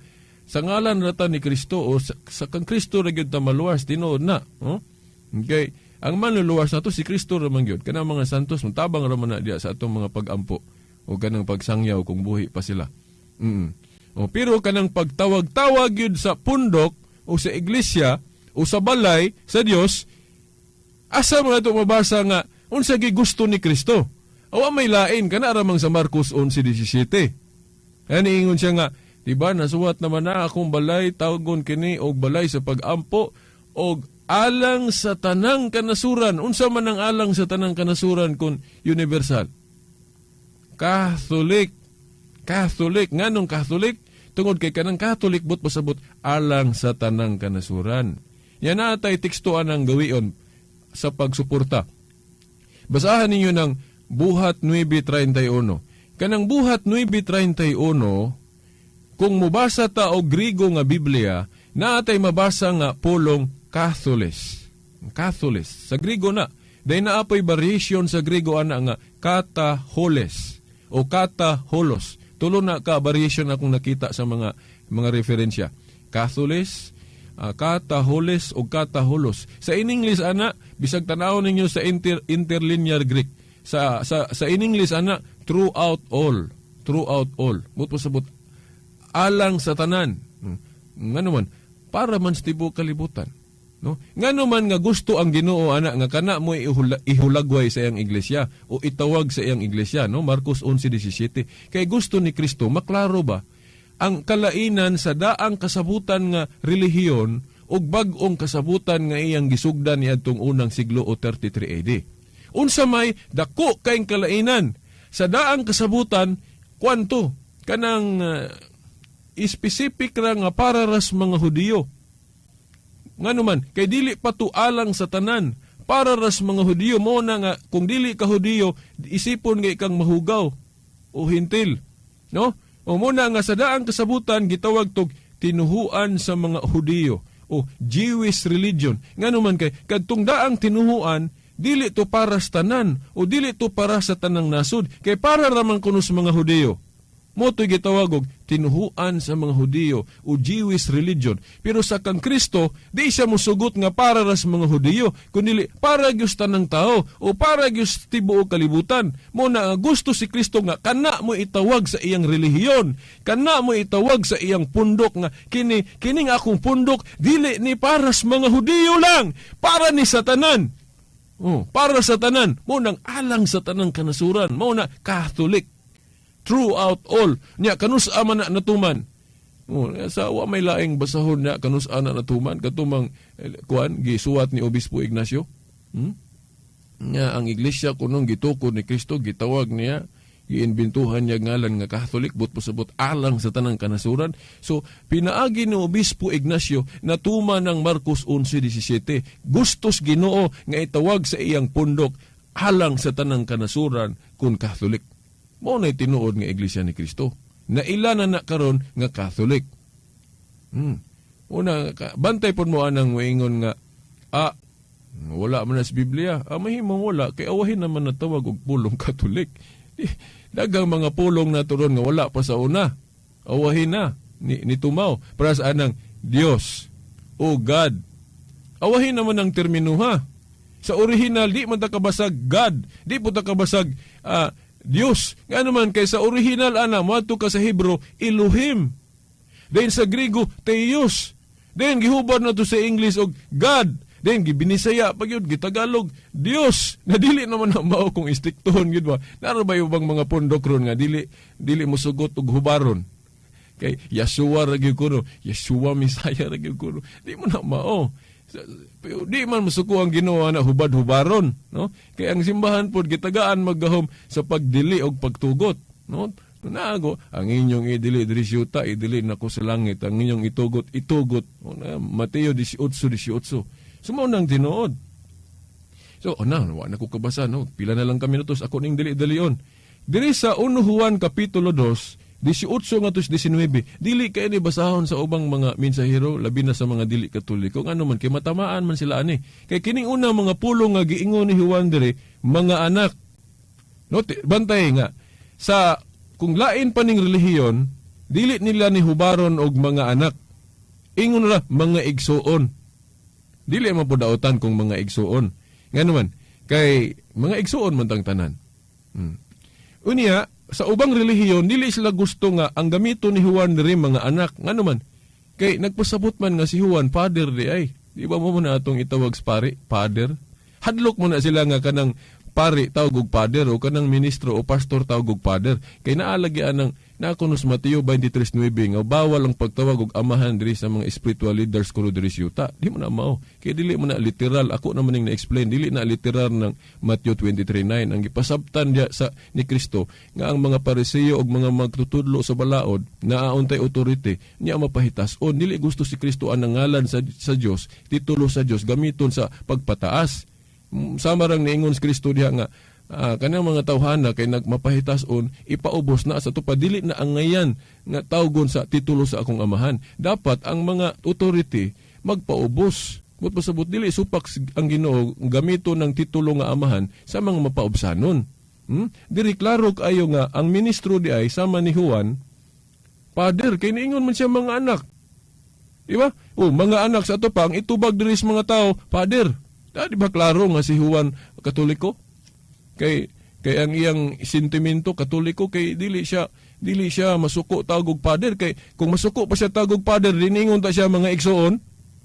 sa ngalan rata ni Kristo o sa kang Kristo ra gyud ta maluwas, tinuod na. Oh? Okay. Ang manluluwas nato si Kristo ra man gyud. Kanang mga santos tabang ra man na diya sa atong mga pag-ampo o kanang pagsangyaw kung buhi pa sila. O, pero kanang pagtawag-tawag gyud sa pundok o sa iglesia o sa balay sa Dios, asa man nato mabasa nga unsa gyud gusto ni Kristo? Awa may lain kana ra man sa Marcos 11:17. Ani ingon siya nga, di ba nasuwat naman na akong balay tawgon kini og balay sa pag-ampo og alang sa tanang kanasuran. Unsa man ang alang sa tanang kanasuran kung universal? Catholic. Catholic. Nganong Catholic? Tungod kay kanang Catholic but pasabot alang sa tanang kanasuran. Yan na atay teksto anang gawion sa pagsuporta. Basahan ninyo ng Buhat 9:31. Kanang Buhat 9:31, kung mubasa ta og Grigo nga Biblia, naatay mabasa nga pulong Catholis. Catholis. Sa Grigo na. Dahil naapoy variation sa Grigo ana nga kataholes o kataholos. Tulo na ka variation akong nakita sa mga referensya. Catholis, kataholes o kataholos. Sa in English ana, bisag tan-awon ninyo sa interlinear Greek. Sa in English ana, throughout all, throughout all. Mao pasabot alang sa tanan. Ngano man para man sa tibuok kalibutan. No? Ngano man nga gusto ang Ginoo ana nga kana mo ihulagway sa iyang iglesia o itawag sa iyang iglesia, no? Marcos 11:17. Kay gusto ni Kristo maklaro ba ang kalainan sa daang kasabutan nga relihiyon ug bag-ong kasabutan nga iyang gisugdan niadtong unang siglo o 33 AD. Unsa may dako kayong kalainan sa daang kasabutan, kwanto kanang specific ra nga para ras mga Hudiyo. Ngano man kay dili pa to alang sa tanan, para ras mga Hudiyo. Mo na nga kung dili ka Hudiyo, isipon nga ikang mahugaw o hintil, no? O mo na nga sa daang kasabutan gitawag tog tinuhuan sa mga Hudiyo o Jewish religion. Ngano man kay kadtong daang tinuhuan dili to para sa tanan o dili to para sa tanang nasod, kay para ra man kuno sa mga Hudiyo. Mo to'y gitawag og tinuhuan sa mga Hudiyo o Jewish religion. Pero sa kang Kristo, di siya musugot nga para ra sa mga Hudiyo, kundi para gyud sa tanang tao o para gyud sa tibuok kalibutan. Mo na gusto si Kristo nga kana mo itawag sa iyang relihiyon, kana mo itawag sa iyang pundok nga kini kining akong pundok dili ni para sa mga Hudiyo lang, para ni sa tanan. Oh, para sa tanan, mo nang alang sa tanang kanasuran, mo na Catholic. Throughout all. Nya kanus-a man na natuman. Oh, sa wa may laing basahon na kanus-a na natuman katumang kuan gisuwat ni Obispo Ignacio. Nya ang iglesia kunong gitukod ni Kristo, gitawag niya, giimbintuhan niya ngalan nga Catholic, but pasabot alang sa tanang kanasuran. So pinaagi ni Obispo Ignacio natuman ng Marcos 11:17. Gustos Ginoo nga itawag sa iyang pundok alang sa tanang kanasuran kun Catholic. Mao na tinuod nga Iglesia ni Kristo. Naila na na karon nga Catholic. Una, bantay pud mo anang moingon nga wala man na sa Biblia. Ah, mahimong wala kay awahin naman natawag og pulong Katolik. Daghang mga pulong na turon nga wala pa sa una. Awahin na ni tumaw para sa anang Dios o God. Awahin naman ang termino ha. Sa original di man ta kabasag God, di po ta kabasag Dios. Nga naman kay sa original ana moadto ka sa Hebrew Elohim. Then sa Griego Theos. Then gihubad na to sa English og God. Then gibinisaya pa gyud, gitagalog Dios. Na dili naman na mao kung istriktohon gyud ba. Naro ba yung ubang mga pundok ron nga dili dili mosugot og hubaron. Kay Yeshua ra gyud kuno, Yeshua Messiah ra gyud kuno. Di mo na mao. Di man musuko ang Ginoo na hubad-hubaron, no? Kay ang simbahan pod gitagaan maggahom sa pagdili og pagtugot, no? Naago, ang inyong idili diri sa yuta, idili nako sa langit, ang inyong itugot, itugot. O, na, Mateo 18:18. So mao nang tinuod. So, oh, na, wa na ko kabasa, no? Pila na lang ka minutos, ako ning dili-dilion. Diri sa 1 Juan Kapitulo 2, 18 ngadto sa 19, dili kay ni basahon sa ubang mga mensahero, labi na sa mga dili Katoliko. Ngano man, kay matamaan man sila ani. Kay kining una mga pulong nga giingon ni Juan diri, mga anak. No, bantay nga, sa kung lain pa ning relihiyon, dili nila ni hubaron og mga anak. Ingon ra mga igsuon. Dili man po daotan kung mga igsuon. Ngano man, kay mga igsuon man tang tanan. Unya, sa ubang relihiyon, dili sila gusto nga ang gamito ni Juan diri mga anak. Ngano man, kay nagpasabot man nga si Juan father di ay. Di ba mo na atong itawag sa pare, father? Hadlok mo na sila nga kanang pari tawag og father o kanang ministro o pastor tawag og father. Kay naalagi anang nakunos Mateo 23:9 nga bawal ang pagtawag og amahan diri sa mga spiritual leaders kuno diri sa yuta. Di mo na mao. Kay dili mo na literal, ako naman ning na-explain, dili na literal ng Mateo 23:9 ang gipasabtan diya sa ni Kristo nga ang mga Pariseo ug mga magtutudlo sa balaod naa untay authority niya mapahitas o dili gusto si Kristo ang ngalan sa Dios, titulo sa Dios gamiton sa pagpataas. Sama rang niingon si Kristo diha nga kanang mga tawhana kay nagmapahitas-on, ipaubos na sa tupad, dili na angayan nga tawgon sa titulo sa akong amahan. Dapat ang mga authority magpaubos. But pasabot dili supak ang Ginoo gamito ng titulo nga amahan sa mga mapaubsanon. Diri klaro kaayo nga ang ministro di ay sama ni Juan, father, kay niingon man siya mga anak. Di ba? Oh, mga anak sa ato pa, ang itubag diri sa mga tao, father. Di ba klaro nga si Juan Katoliko? Kay kay ang iyang sentimento Katoliko, kay dili siya masuko tawag og father, kay kung masuko pa siya tawag og father, diningon ta siya mga igsoon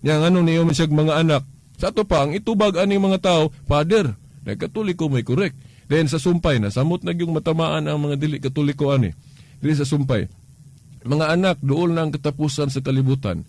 nya ngano niyo man siya mga anak. Sa ato pa, ang itubag ani mga tao, father. Dahil Katoliko may correct. Then sa sumpay na samot na yung matamaan ang mga dili Katoliko ani dili sa sumpay. Mga anak, duol na ang katapusan sa kalibutan.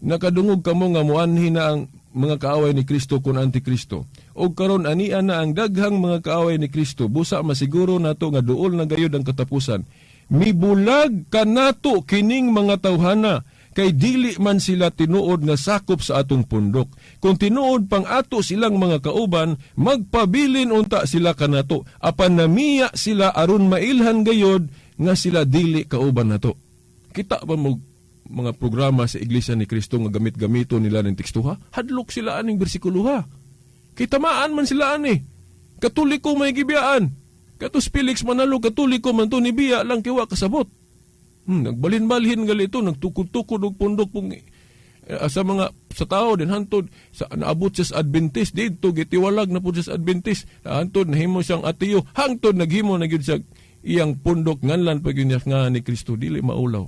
Nakadungog kamo nga muanhi na ang mga kaaway ni Kristo kun Antikristo. Og karon ania na ang daghang mga kaaway ni Kristo. Busa masiguro nato nga duol na gayud ang katapusan. Mibulag kanato kining mga tawhana kay dili man sila tinuod nga sakop sa atong pundok. Kung tinuod pang ato silang mga kauban, magpabilin unta sila kanato. Apan namiya sila aron mailhan gayod nga sila dili kauban nato. Kita ba mo mga programa sa Iglesia ni Cristo nga gamit-gamito nila ng tekstuha? Hadlok sila aning bersikuloha. Kitamaan man sila ani. Katoliko may gibiyaan. Katos Felix Manalo, Katoliko man to, ni biya lang kiwa kasabot. Nagbalhin-balhin gali ito, nagtukod-tukod og pundok pong sa mga sa tao din hantod sa naabot siya sa Adventist, didto gitiwalag na pud siya sa Adventist, hantod nahimo siyang ateo, hangtod naghimo na gyud siya iyang pundok nganlan pag yun nga ni Kristo, dili maulaw.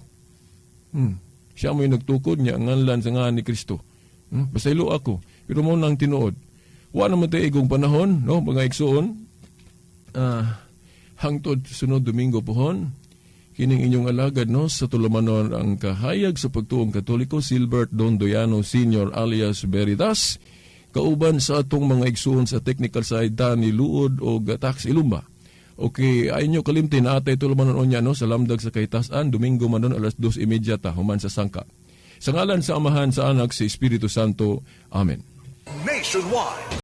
Siya mo'y nagtukod niya nganlan sa nga ni Kristo. Pasaylo ako. Pero mo nang tinuod. Wa naman tayo igong panahon, no, mga igsuon. Hangtod sunod Domingo pohon, kining inyong alagad, no, sa tulumanon ang kahayag sa pagtuong Katoliko, Silbert Dondoyano Sr. alias Veritas, kauban sa atong mga igsuon sa technical side, Dani Luod o Tax Ilumba. Okay, ay nyo kalimti na atay tulumanon unya, no, sa Lamdag sa Kahitasan, Domingo man nun, alas 2:30 ta, human sa sangka. Sa ngalan sa Amahan, sa Anak, sa Espiritu Santo. Amen. Nationwide.